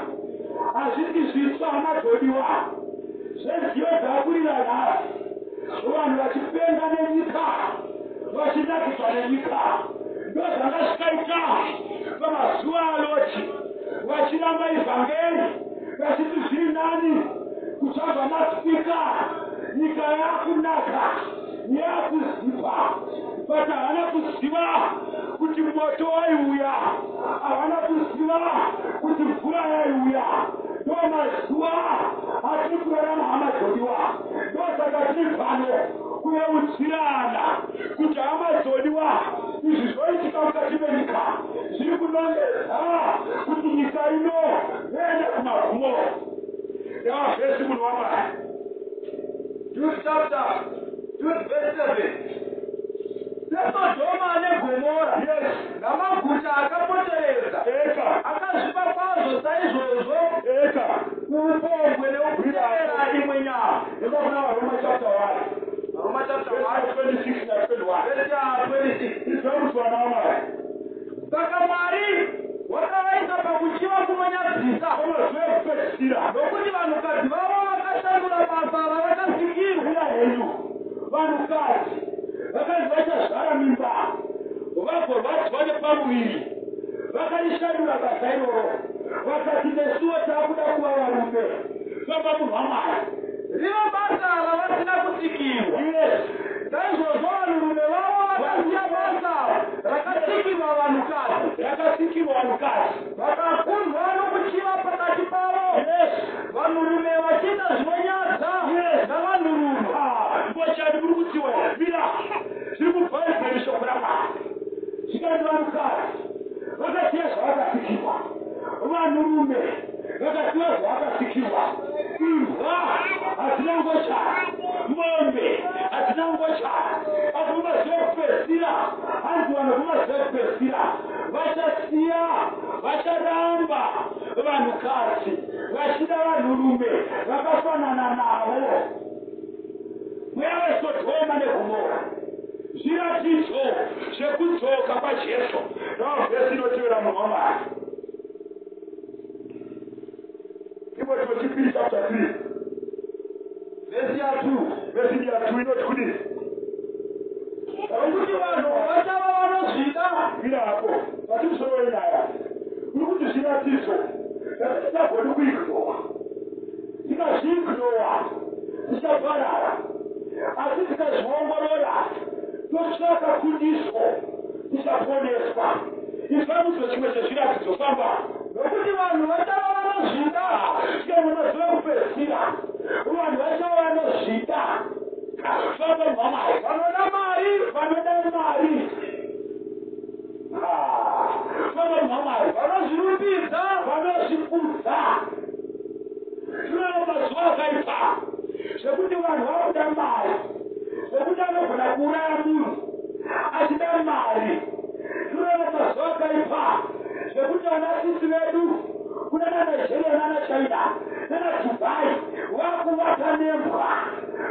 Hazvisi zvitsva, hama dzodiwa, zveziyo dzakurira nhasi, vanhu vachipenga nenyika, vachinakidzwa nenyika. Ndo zvanga zvikaita pamazuva aLoti, vachiramba ivhangeri, vachiti zviri nani kutsvaga masipika, nyika yakunaka, yakuzipa. But havana kuziva kuti moto waiuya, havana kuziva kuti mvura yaiuya. Ndo mazuva atiri kurarama, hama dzodiwa. Ndosaka tiri pano kuyeudzirana kuti, hama dzodiwa, izvi zvoitika mukati menyika zviri kunongedza kuti nyika ino yoenda kumagumo. Yavhesi, munhu waMwari. Jude chapter, Jude verse 7. SeSodhoma neGomora namaguta akapoteredza Eka. Akazvipa kwazvo saizvozvo Eka. kuupombwe nekutevera imwe nyama. Enda kuna Varoma chapter 1. Roma chapter Verse 1 26 na 21. Verse 26. Izwa kuti vana vaMwari Saka Mwari wakavaisa pakuchiva kunonyadzisa, pamazuva ekupedzisira, nokuti vanhukadzi vavo vakashandura basa ravakasikirwa. Mira henyu, vanhukadzi vakanzi vachazvara mimba vagorwadziwa nepamuviri, vakarishandura basa iroro, vakati nesuwo taakuda kuva varume. Famba, munhu waMwari. Rino basa ravasina kusikirwa. Saizvozvo vanhurume vavo vakasiya basa rakasikirwa vanhukadzi, Rakasikirwa vanhukadzi, vakakundwa nokuchiva pakati pavo, vanhurume vachiita zvinonyadza navanhurume. Ngochani muri kutsiwa? Mira, zviri muBhaibheri, shoko raMwari. Zvikanzi vanhukadzi vakasiya zvavakasikirwa, vanhurume vakasiya zvavakasikirwa. Imbwa hadzina ngochani, mombe hadzina ngochani, asi mumazuva ekupedzisira, hanzi vanhu mumazuva ekupedzisira vachasiya, vacharamba vanhukadzi vachida vanhurume vakafanana navo. Mweya weSodhoma neGomora, zviratidzo zvekudzoka kwaJesu. Nao vhesi inotevera, munhu waMwari, Timoteo chipiri chapter 3. Vhesi ya2. Vhesi ya2 inoti kudii? Nokuti vanhu vachava vanozvida. Mira hapo, pati musoro wenyaya uri kuti zviratidzo zvatisingagoni kuignora. Tikazviignora tichaparara, asi tikazviongorora totsvaka kundiso tichaponeswa. Ifamudzo chimwe chezviratidzo, famba. Nokuti vanhu vachava vanozvida, Siyana, mazuva ekupedzisira vanhu vachava vanozvida. Famba, mhamai. Vanoda mari, Vanoda mari. Famba, mhamai. Vanozvirumbidza, Vanozvikudza. Tinoona mazuva akaipa zvekuti vanhu vakuda mari, zvekuti anogona kuuraya munhu achida mari. Tinoona mazuva akaipa zvekuti vana sisi vedu kuna naNigeria, nanaChina, nanaDubai vakuvata nembwa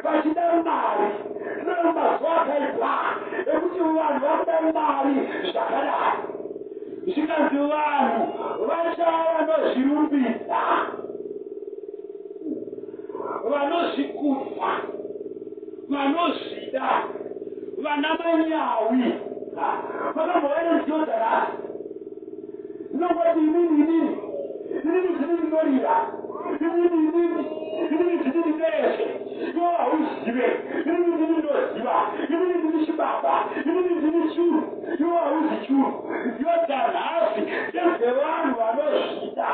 vachida mari. Tinoona mazuva akaipa ekuti vanhu vakuda mari zvakadai. Zvikanzi vanhu vachava vanozvirumbidza, vanozvikudza, vanozvida, vana manyawi. Vakambova nenziyo dzanhasi ndinongoti inini, inini, inini ndini ndinorira, inini, inini, inini ndini ndinese, iwo hauzive, inini ndini ndinoziva, inini ndini chibaba, inini ndini churu, iwo hauzi churu. Nziyo dzanhasi ndedzevanhu vanozvida,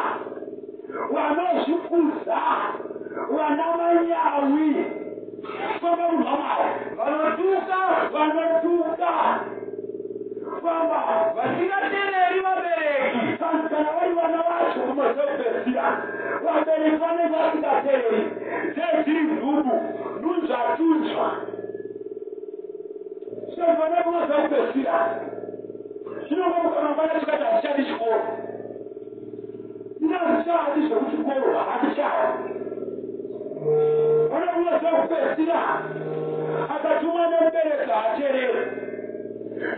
vanozvikudza, vana manyawi. Famba, munhu waMwari. Vanotuka, Vanotuka. Famba. Vasingateereri vabereki, Kana vari vana vacho mumazuva ekupedzisira, vabereki vanenge vasingateereri, dzedziri nhubu nunzvatunzva. Vana mumazuva ekupedzisira zvinongomuka mangwana chikati handichadi chikoro, ina handichadi zvekuchikoro, handichadi. Vana mumazuva ekupedzisira akatumwa nemubereki haateereri.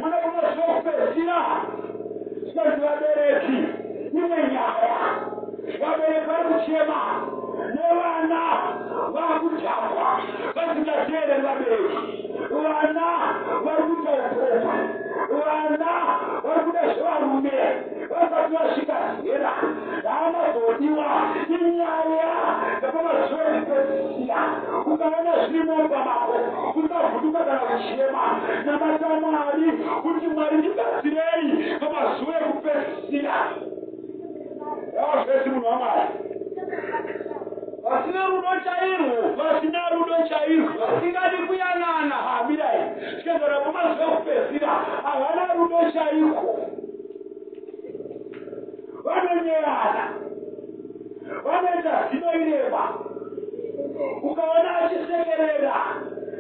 Mwana mumazuva ekupedzisira, zvikanzi vabereki imwe nyaya, vabereki vari kuchema nevana vakudhakwa vasingateereri vabereki. Vana vari kuita upombwe, vana vari kuda zvevarume vasati vasvika zera haamazodiwa. Inyaya dzapamazuva ekupedzisira. Ukaona zviri mumba mako, usavhunduka kana kuchema. Namata Mwari kuti Mwari ndibatsirei pamazuva ekupedzisira. Yavavhesi, munhu waMwari. Vasina rudo chairwo, Vasina rudo chairwo, vasingadi kuyanana, Hamirai, tikezora pamazuva ekupedzisira havana rudo chaiko, vanonyerana, vanoita zino irema. Ukaona achisekerera,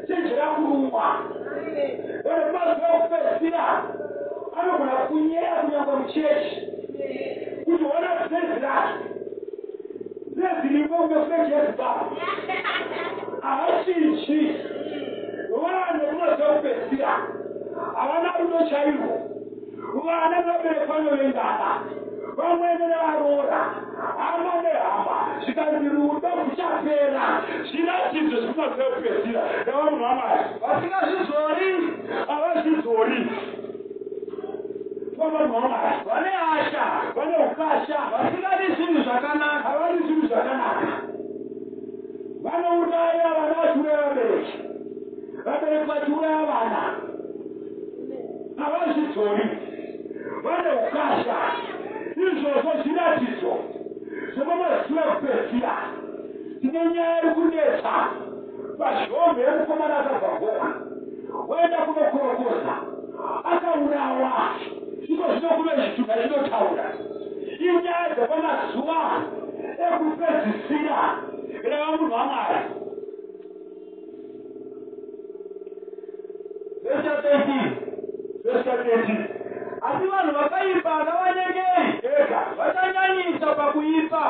chenjera kurumwa. Vanhu mazuva ekupedzisira anogona kunyeya kunyangwe muchechi kuti ona jezi rake, jezi rimwe kunge flag yeZimbabwe, havachinji. Vanhu vekumazuva ekupedzisira havana rudo chairwo. Vana nevabereki vanovengana, vamwene nevaroora, hama nehama. Zvikanzi rudo kuchapera. Zviratidzo zvekumazuva ekupedzisira. Rava munhu waMwari. Vasingazvizori. Havazvidzori. Famba, munhu waMwari. Vane hasha. Vane ukasha. Vasingadi zvinhu zvakanaka. Havadi zvinhu zvakanaka. Vanouraya vana, vachiuraya vabereki, vabereki vachiuraya vana. Havazvidzori, vane ukasha. Izvozvo zviratidzo zvepamazuva ekupedzisira. Tine nyaya iri kunetsa paZhombe yemukomana akabva Gokwe waenda kunokorokoza, akaurawa. Iko zvino kuve zvitunha chinotaura. Inyaya dzepamazuva ekupedzisira. Reva, munhu waMwari. Vhesi ya13. Vhesi ya13. Asi vanhu vakaipa navanyengeri ega vachanyanyisa pakuipa,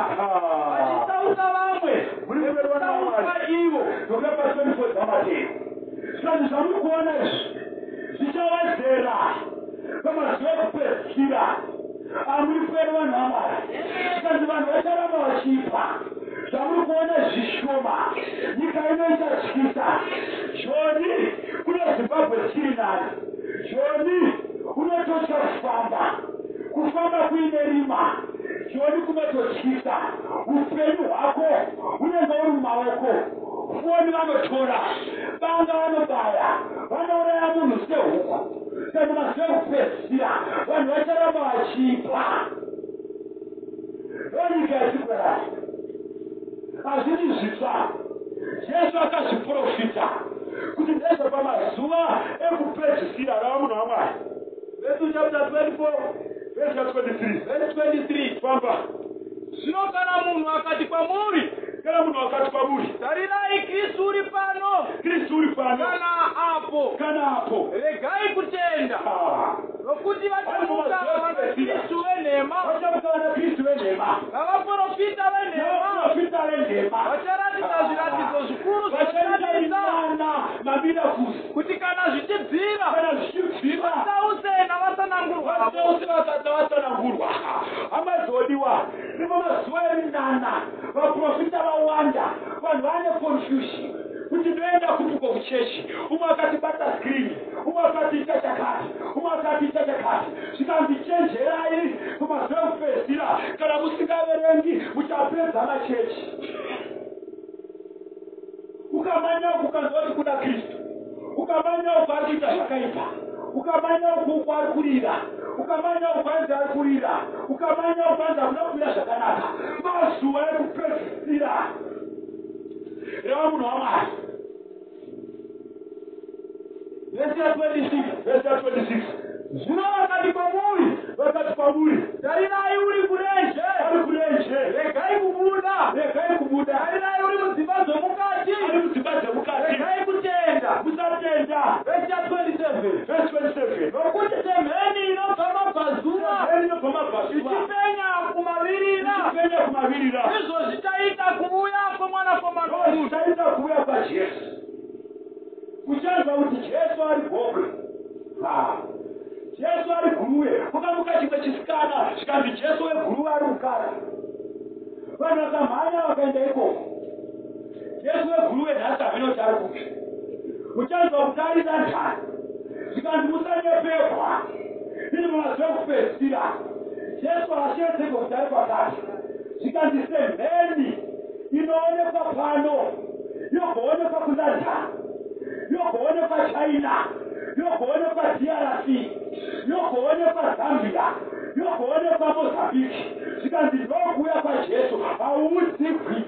vachitsausa vamwe Muri kuverwa nekutsausa naMwari. ivo. Nokuda pa24 dzaMateo, zvikanzi zvamuri kuona izvi zvichavadzera pamazuva ekupedzisira. Amuri kuera, vanhu vaMwari? Zvikanzi vanhu vacharamba vachipa. Zvamuri kuona zvishoma, nyika ino ichatyisa. Joni kuno Zimbabwe chiri nani. Joni unototya kufamba, kufamba kuine rima. Joni kunototyisa. Upenyu hwako unenge uri mumaoko. Foni vanotora, banga vanobaya, vanouraya munhu sehuku. Saka mazuva ekupedzisira vanhu vacharamba vachipa. Ndonyika yatikurarama. Hazvidi zvitsva. Jesu akazviprofita kuti ndezvepamazuva ekupedzisira. Rava, munhu waMwari. Matthew chapter 24. Vhesi ya23. Verse 23. Famba. Zvino kana munhu akati kwamuri, Kana munhu akati kwamuri, "Tarirai, Kristu uri pano," "Kristu uri pano," kana "Apo," kana "Apo," regai kutenda. Ah. Nokuti vachamuka vana Kristu venhema, Vachamuka vana Kristu venhema, navaprofita venhema, navaprofita venhema, vacharatidza zviratidzo zvikuru vachaita zvinoshamisa, minana, mamiracles, kuti kana zvichibvira, kana zvichibvira, vatsause navasanangurwa vavo. vatsause vasanangurwa. Hama dzodiwa, ndipo mazuva eminana, vaprofita vawanda, vanhu vane confusion kuti ndoenda kupiko kuchechi. Umwe akati bata screen, umwe akati ita chakati, umwe akati ita chakati. Zvikanzi chenjerai kumazuva ekupedzisira. Kana musingaverengi muchapedza machechi. Ukamanya uku ukanzwa kuti kuna Kristu, ukamanya uku ari kuita zvakaipa, ukamanya uku uku ari kurira, ukamanya uku anzi ari kurira, ukamanya uku anzi hakuna kumira zvakanaka. Mazuva ekupedzisira. Reva, munhu waMwari. Vhesi ya26. Vhesi ya26. Zvino vakati kwamuri, Vakati kwamuri, "Tarirai, uri kurenje," "Ari kurenje," regai kubuda. regai kubuda. "Tarirai, uri mudzimba dzomukati," "Ari mudzimba dzemukati," regai kutenda. musatenda. Vhesi ya27. Vhesi 27. Nokuti semheni inobva mabvazuva, Mheni inobva mabvazuva, ichipenya kumavirira, ichipenya kumavirira, ndizvo zvichaita kuuya kwomwanakomana womunhu. Zvichaita kuuya kwaJesu. Kuchanzwa kuti Jesu ari Gokwe, ha, Jesu ari Guruve. Kukamuka chimwe chisikana, zvikanzi Jesu weGuruve ari mukati. Vanhu vakamhanya vakaenda ikoko. Jesu weGuruve nhasi hamene kuti ari kupi. Muchanzwa kuti ari London. Zvikanzi musanyepekwa. Iri mumazuva ekupedzisira Jesu haashedzeko kuti ari kwakati. Zvikanzi semheni inoonekwa pano, yogoonekwa kuLondon, yogoonekwa China, yogoonekwa DRC, yogoonekwa Zambia, yogoonekwa Mozambique, zvikanzi ndokuuya kwaJesu. Hauudzigwi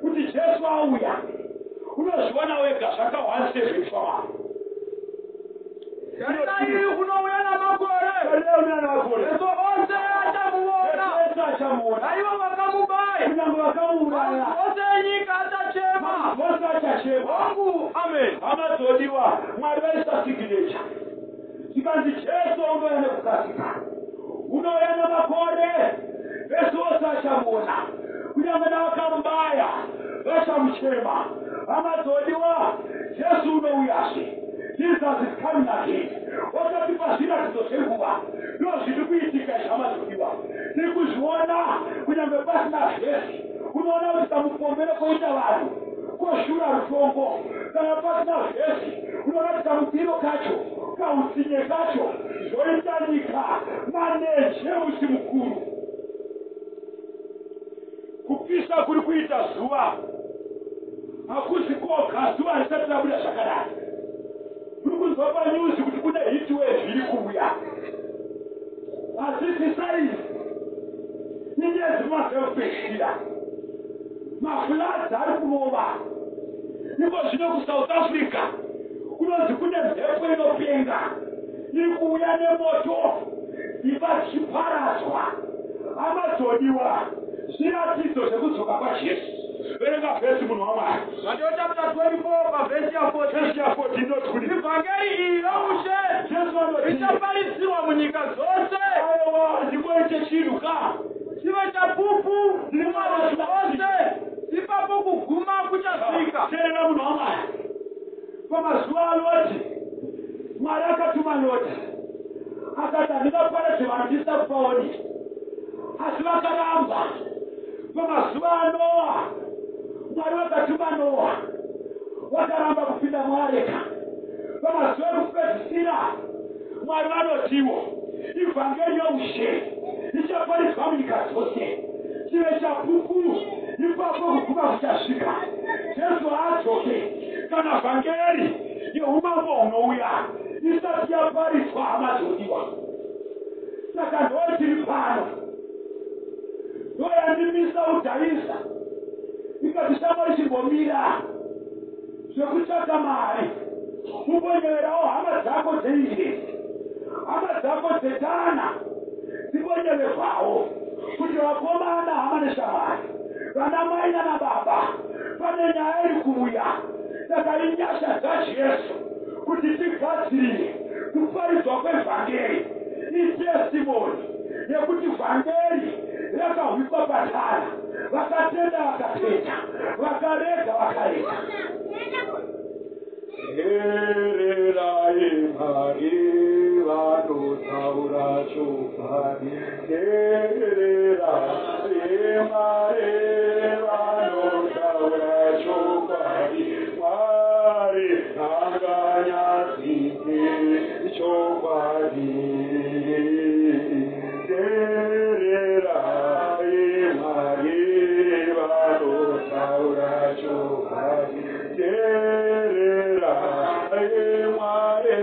kuti Jesu auya. Unozviona wega. Zvaka 17 fama. Tarirai, unouya namakore, Tarirai, unouya namakore, meso ose achamuona, ese achamuona, naivo vakamubaya, kunyange vakamuuraya, marudzi ose enyika achachema. Vose. Vachachema. Hongu, amen. Hama dzodiwa, Mwari vaisa signature, zvikanzi Jesu unouya nekukasika, unouya namakore, vese vose vachamuona, kunyange navakamubaya vachamuchema. Hama dzodiwa, Jesu unouyazve. Jesus is coming again. Wakatipa zviratidzo zvenguva, ndo zviri kuitika izvi. Hama dzodiwa, tiri kuzviona kunyange pasina vhesi. Unoona kuti kamupombero koita vanhu koshura rutongo. Kana pasina vhesi, unoona kuti kamupiro kacho, kautsinye kacho, zvoita nyika manenje musi mukuru. Kupisa kuri kuita zuva hakuzi koga, zuva risati rabuda zvakadai. Kuri kunzwa panews kuti kune heat wave iri kuuya. Hazvisi saizi inyezi mazekupedzisira. Mafloods ari kurova iko zvino. KuSouth Africa kunonzi kune mhepo inopenga iri kuuya nemoto, dzimba dzichiparadzwa. Hama dzodiwa, zviratidzo zvekudzoka kwaJesu. Verenga vhesi, munhu waMwari. Mateo chapter 24 pavhesi ya14. Vhesi ya14 inoti kudi? Ivhangeri iyi youshe Jesu anoti ichaparisiwa munyika dzose Aiwa, ndingoite chinhu ka chive chapupu kumarudzi ose, ipapo kuguma kuchasvika. Teerera, munhu waMwari. Pamazuva aLoti, Mwari akatuma Loti, akati, "Handingaparadze vanhu ndisina kupaoni," asi vakaramba. Pamazuva aNoa, Mwari vakatuma Noa, vakaramba kupinda muareka. Pamazuva ekupedzisira, Mwari vanotiwo ivhangeri youshe ichaparidzwa munyika dzose chive chapupu, ipapo kuguma kuchasvika. Jesu haadzoke kana vhangeri yeumambo hunouya isati yaparidzwa. Hama dzodiwa, saka ndo tiri pano, ndo yandimisa udhaisa, ikati, "Shamwari, chimbomira zvekutsvaka mari, umbonyeverawo hama dzako dzeingezi, hama dzako dzetana, dzimbonyeverwawo kuti vakomana, hama neshamwari, vana mai nana baba, pane nyaya iri kuuya." Saka inyasha dzaJesu kuti tigadzirire kuparidzwa kwevhangeri. Itestimony yekuti vhangeri rakahwikwa patana, vakatenda vakatenda, vakarega vakarega. Teererai Mwari vanotaura chokwadi. Teererai Mwari vanotaura chokwadi. Mwari haanganyadzise chokwadi. Teererai Mwari vanotaura chokwadi. Teererai Mwari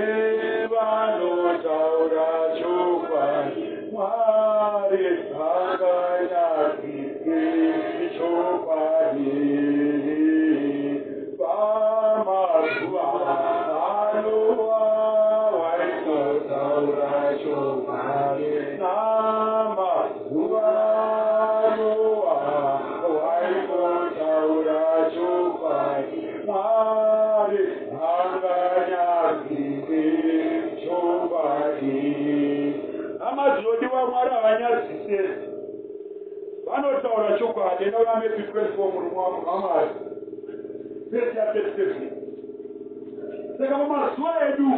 vanotaura chokwadi. Mwari haanganyadzise chokwadi. Pamazuva aNoa waitotaura chokwadi. Namazuva aNoa waitotaura chokwadi. Mwari haanganyadzise chokwadi. Hama dzinodiwa, Mwari havanyadzise, vanotaura chokwadi. Enda kuna Matthew 24, murume waMwari, vhesi ya37. Saka mumazuva edu,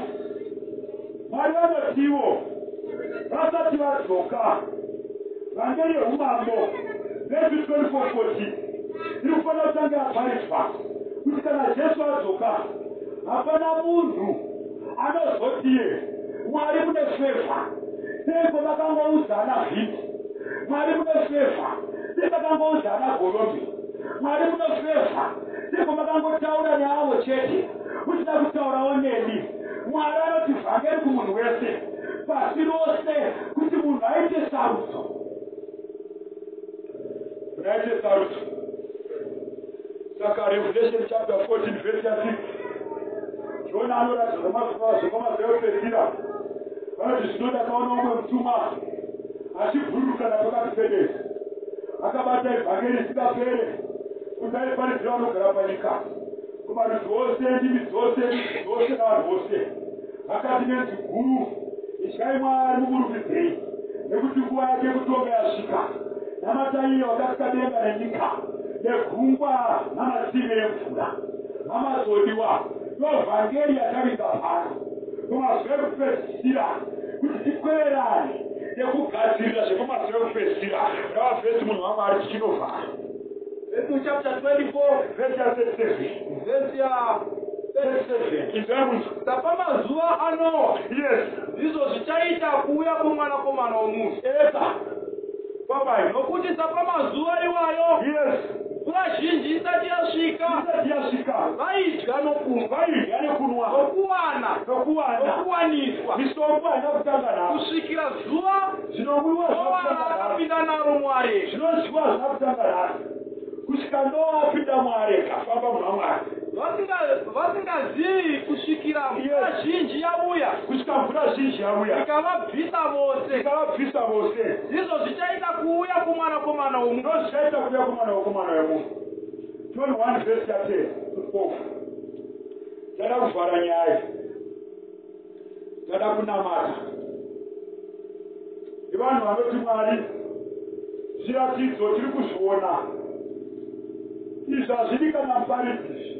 Mwari vanotiwo vasati vadzoka, vhangeri yeumambo, Matthew 24:40, iri kufanira kutanga yaparidzwa kuti kana Jesu adzoka, hapana munhu anozotiye, "Mwari mune favour, seiko makangoudzana vhiki? Mwari mune favour, sei makangoudzana Gorombi? Mwari mune favour, seiko makangotaura neavo chete, musina kutaurawo nemi?" Mwari anoti vhangeri kumunhu wese pasi rose kuti munhu aite sarudzo, munhu aite sarudzo. Saka Revelation chapter 14 verse ya6, Jona anoratidza zvepamazuva ekupedzisira. Vanoti, "Zvino ndakaona umwe mutumwa achibhururuka napakati pedenga, akabata ivhangeri isingapere kuti aiparidzira vanogara panyika." Kumarudzi ose, ndimi dzose, ndudzi dzose navanhu vose. Vakati nenzwi guru, Ityai Mwari mumurumbidzei, nekuti nguva yake yekutonga yasvika. Namatai iye wakasika denga nenyika, negungwa namatsime emvura. Hama dzodiwa, ndovhangeri yatavinga pano mumazuva ekupedzisira kuti tikweverane nekugadzirira zvemumazuva ekupedzisira. Rava vhesi munhu waMwari tichinovhara. Matthew chapter 24 Vhesi ya 37. Vhesi ya 37. Inzwai munzwa. Sapamazuva aNoa, ndizvo zvichaita kuuya kwoMwanakomana womunhu. Eka. Babai. Nokuti sapamazuva iwayo, mvura zhinji isati yasvika, Isati yasvika. Vaidya nokunwa, Vaidya nekunwa. Nokuwana, Nokuwana. Nokuwaniswa, Misombo haina kutanga nhasi. Kusvikira zuva Zvinomwiwa Noa hazvina kutanga nhasi. raakapinda naro muareka. Zvinodyiwa hazvina kutanga nhasi. Kusvika Noa apinda muareka. Famba munhu waMwari. Vasingazivi kusvikira mvura zhinji yauya. Kusvika mvura zhinji yauya. Ikavabvisa vose. Ikavabvisa vose. Ndizvo zvichaita kuuya kwoMwanakomana womunhu. Ndozvichaita kuuya kwomwanakomana wemunhu. John 1 vhesi ya 10 to 12. Tada kuvhara nyaya. Tada kunamata. Nevanhu vanoti Mwari zviratidzo tiri kuzviona. Izvi hazvidi kana muparidzi izvi.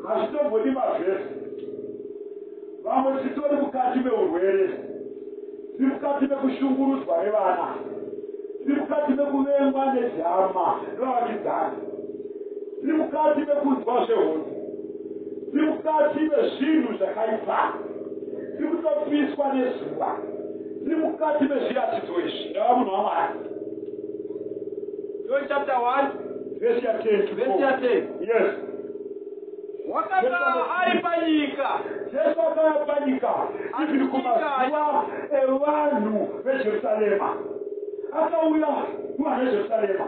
Hazvitombodi mavhesi. Vamwe titori mukati meurwere. Tiri mukati mekushungurudzwa nevana. Tiri mukati mekuvengwa nehama nevavakidzani. Tiri mukati mekunzwa zvehondo. Tiri mukati mezvinhu zvakaipa. Tiri kutopiswa nezuva. Tiri mukati mezviratidzo izvi. Ndava munhu waMwari. John chapter 1 Vhesi ya 10 to vhesi ya 12. 10. Yes. Wakanga ari panyika, Jesu akauya panyika even kumazuva evanhu veJerusarema. Akauya kuvanhu veJerusarema.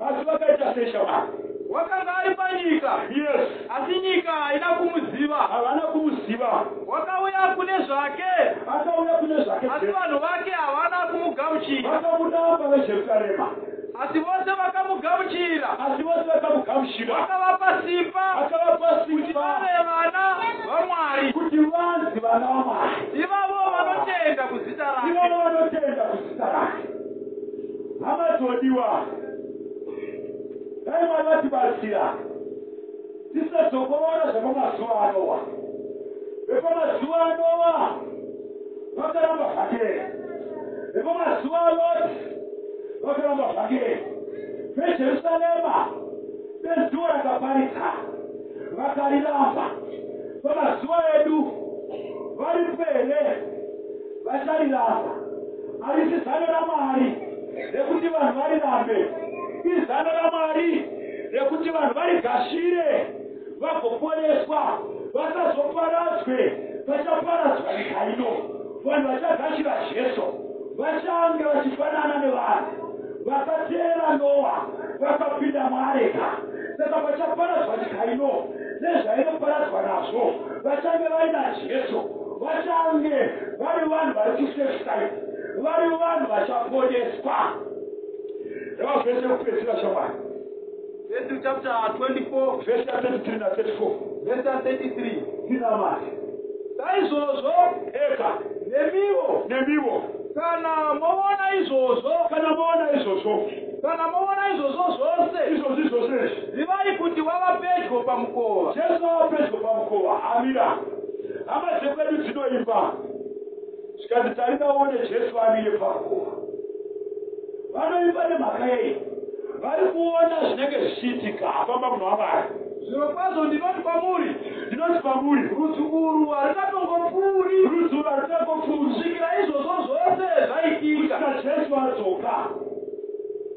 Asi vakaita sei shamwari? Wakanga ari panyika, asi nyika haina kumuziva. Havana kumuziva. Wakauya kune zvake, Akauya kune zvake asi Jesu. Vanhu vake havana kumugamuchira. Vakamuramba veJerusarema. Asi vose vakamugamuchira, Asi vose vakamugamuchira. Akavapa simba Akavapa kuti simba vave vana vaMwari, kuti vanzi vana vaMwari. Ivavo vanotenda kuzita rake. Ivavo vanotenda kuzita rake. Hama dzodiwa, dai Mwari vatibatsira tisadzokorora zvepamazuva aNoa. Vepamazuva aNoa vakaramba vhangeri. Vepamazuva aLoti vakaramba vhangeri. VeJerusarema nezuva rakaparidza vakariramba. Pamazuva edu varipo here vachariramba? Harisi zano raMwari rekuti vanhu varirambe. Izano raMwari rekuti vanhu varigashire vagoponeswa vasazoparadzwe vachaparadzwa nyika ino. Vanhu vachagashira Jesu vachange vachifanana nevanhu vakateera Noa vakapinda muareka. Saka vachaparadzwa nyika ino nezvainoparadzwa nazvo vachange vaina Jesu vachange vari vanhu vari kusafe side, vari vanhu vachaponeswa. Rava vhesi yekupedzisira shamwari. Matthew chapter 24 Vhesi ya 33 na 34. Vhesi ya 33. Tinamate. Saizvozvo Eka. nemiwo, Nemiwo. Kana moona izvozvo, Kana maona izvozvo. Kana moona izvozvo zvose, Izvozvi zvose izvi. Zivai kuti wava pedyo pamukova. Jesu ava pedyo pamukova amira. Hama dzekwedu dzinoimba. Zvikanzi tarira uone Jesu amire pamukova. Vanoimba nemhaka yei? Vari kuona zvinenge zvichiitika. Afamba munhu waMwari. Zvirokwazvo ndinoti kwamuri, Ndinoti kwamuri, rudzi urwu harungatongopfuuri rudzi urwu harutongopfuuri kusvikira izvozvo zvose zvaitika. Kusvika Jesu adzoka.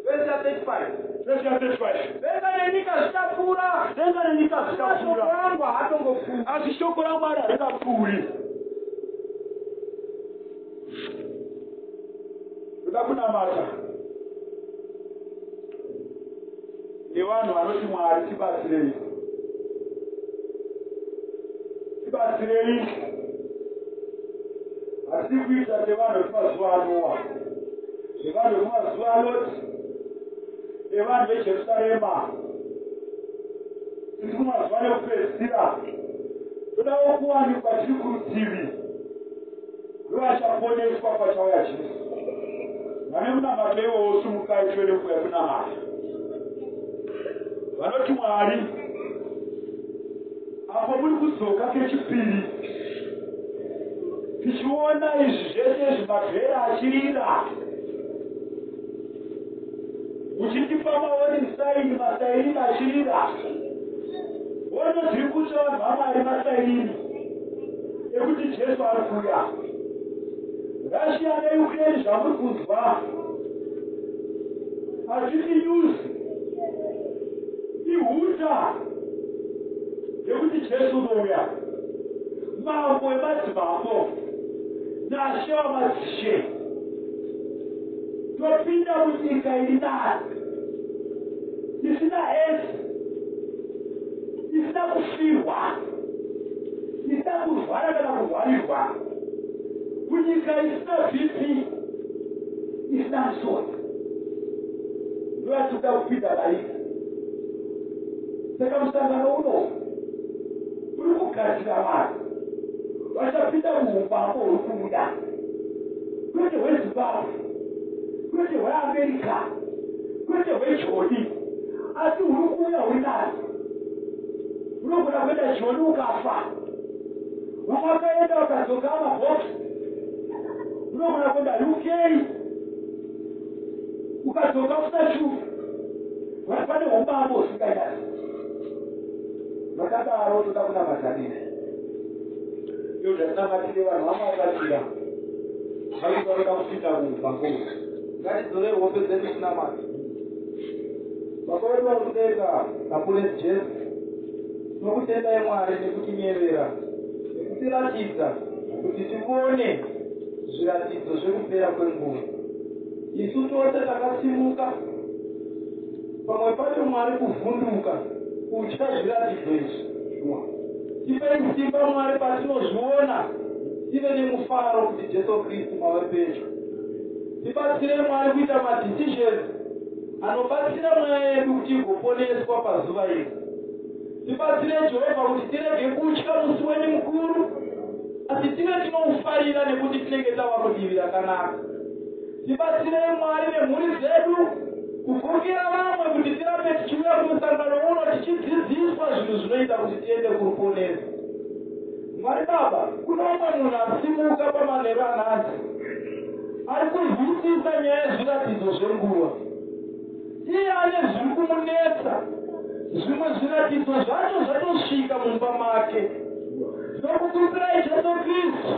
Vhesi ya 35. Vhesi ya 35. Denga nenyika zvichapfuura, Denga nenyika asi mashoko zvichapfuura. angu haatongopfuuri. Asi shoko raMwari haringapfuuri. Toda kunamata nevanhu vanoti Mwari tibatsirei. Tibatsirei. Hatidi kuita sevanhu vekumazuva aNoa, nevanhu vekumazuva aLoti, nevanhu veJerusarema. Tiri kumazuva nekupedzisira. Todawo kuwanikwa tiri kurutivi rwevachaponeswa pachauya Jesu. Vane munamato iwowo sumukai tive nenguva yekunamata. Vanoti Mwari apo muri kudzoka kechipiri tichiona izvi zvese izvi mabhera achirira muchitipa mawarning sign masairini achirira hondo dziri kutsva vanhu vamwari masairini ekuti Jesu ari kuuya. Russia neUkraine zvamuri kunzwa hazvisi news ihuta yekuti Jesu unouya mambo wemadzimambo nashe wamadzishe topinda munyika iri nani isina esi isina kufirwa isina kurwara kana kurwarirwa kunyika isina bp isina musodzi ndoyatinoda kupinda mairi saka musangano uno uri kugadzira vanhu vachapinda muumambo huri kuuya kwete hwezimbabwe kwete hweamerica kwete hwejoni asi huri kuuya huri nani unogona kuenda joni ukafa vamwe vakaenda vakadzoka amabhokisi unogona kuenda uk ukadzoka usina but pane umambo usinganyasi vakadaro toda kunamata nini iyo zvatinamatire vanhu vamwe vabatsira vari vanoda kupinda muumambo ngatidzore hope dzedu tinamata baba vedu vari kudenga naponesi Jesu tinokutendai Mwari nekutinyevera nekutiratidza kuti tivone zviratidzo zvekupera kwenguva isu tose takasimuka pamwe pacho Mwari kuvhunduka kutya zviratidzo izvi tipei simba Mwari patinozviona tive nemufaro kuti Jesu Kristu mave pedyo tibatsire Mwari kuita madecisions anobatsira mweya yedu kuti igoponeswa pazuva iri tibatsire Jehovha kuti tirege kutya musi wenyu mukuru asi tive tinoufarira nekuti tinenge tava kudivi rakanaka tibatsirei Mwari nemhuri dzedu kukokera vamwe kuti tirambe tichiuya kumusangano uno tichidzidziswa zvinhu zvinoita kuti tiende kuruponeso Mwari Baba kuno umwe munhu asimuka pamanheru anhasi ari kunzwisisa nyaya yezviratidzo zvenguva iye ane zviri kumunetsa zvimwe zviratidzo zvacho zvatosvika mumba make tinokukumbirai Jesu Kristu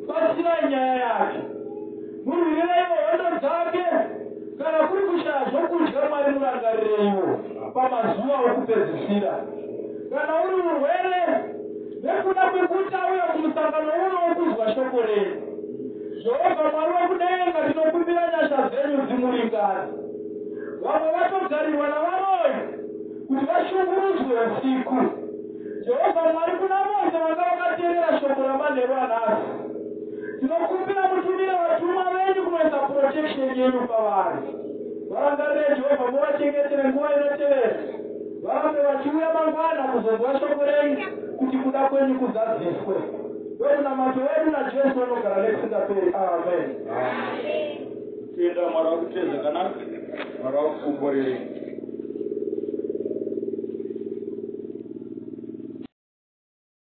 batsirai nyaya yake murwireiwo hondo dzake kana kuri kushaya zvokudya Mwari murangarireiwo pamazuva okupedzisira kana uri urwere nekuda kwekuti auya kumusangano uno wokuzwa shoko renyu Jehovha Mwari wekudenga tinokumbira nyasha dzenyu dzimuringane vamwe vatogarirwa navaroyi kuti vashungurudzwe usiku Jehovha Mwari kuna vose vanga vakateerera shoko ramanheru anhasi tinokumbira mutumire vatumwa venyu kunoisa protection yenyu pavari varangarire Jehovha muvachengetere nguva inotevera varambe vachiuya mangwana kuzonzwa shoko renyu kuti kuda kwenyu kuzadziswe ndomunamato wedu naJesu anogara nekusingaperi amen. Tenda Mwari vakuite zvakanaka Mwari vakukomborerei.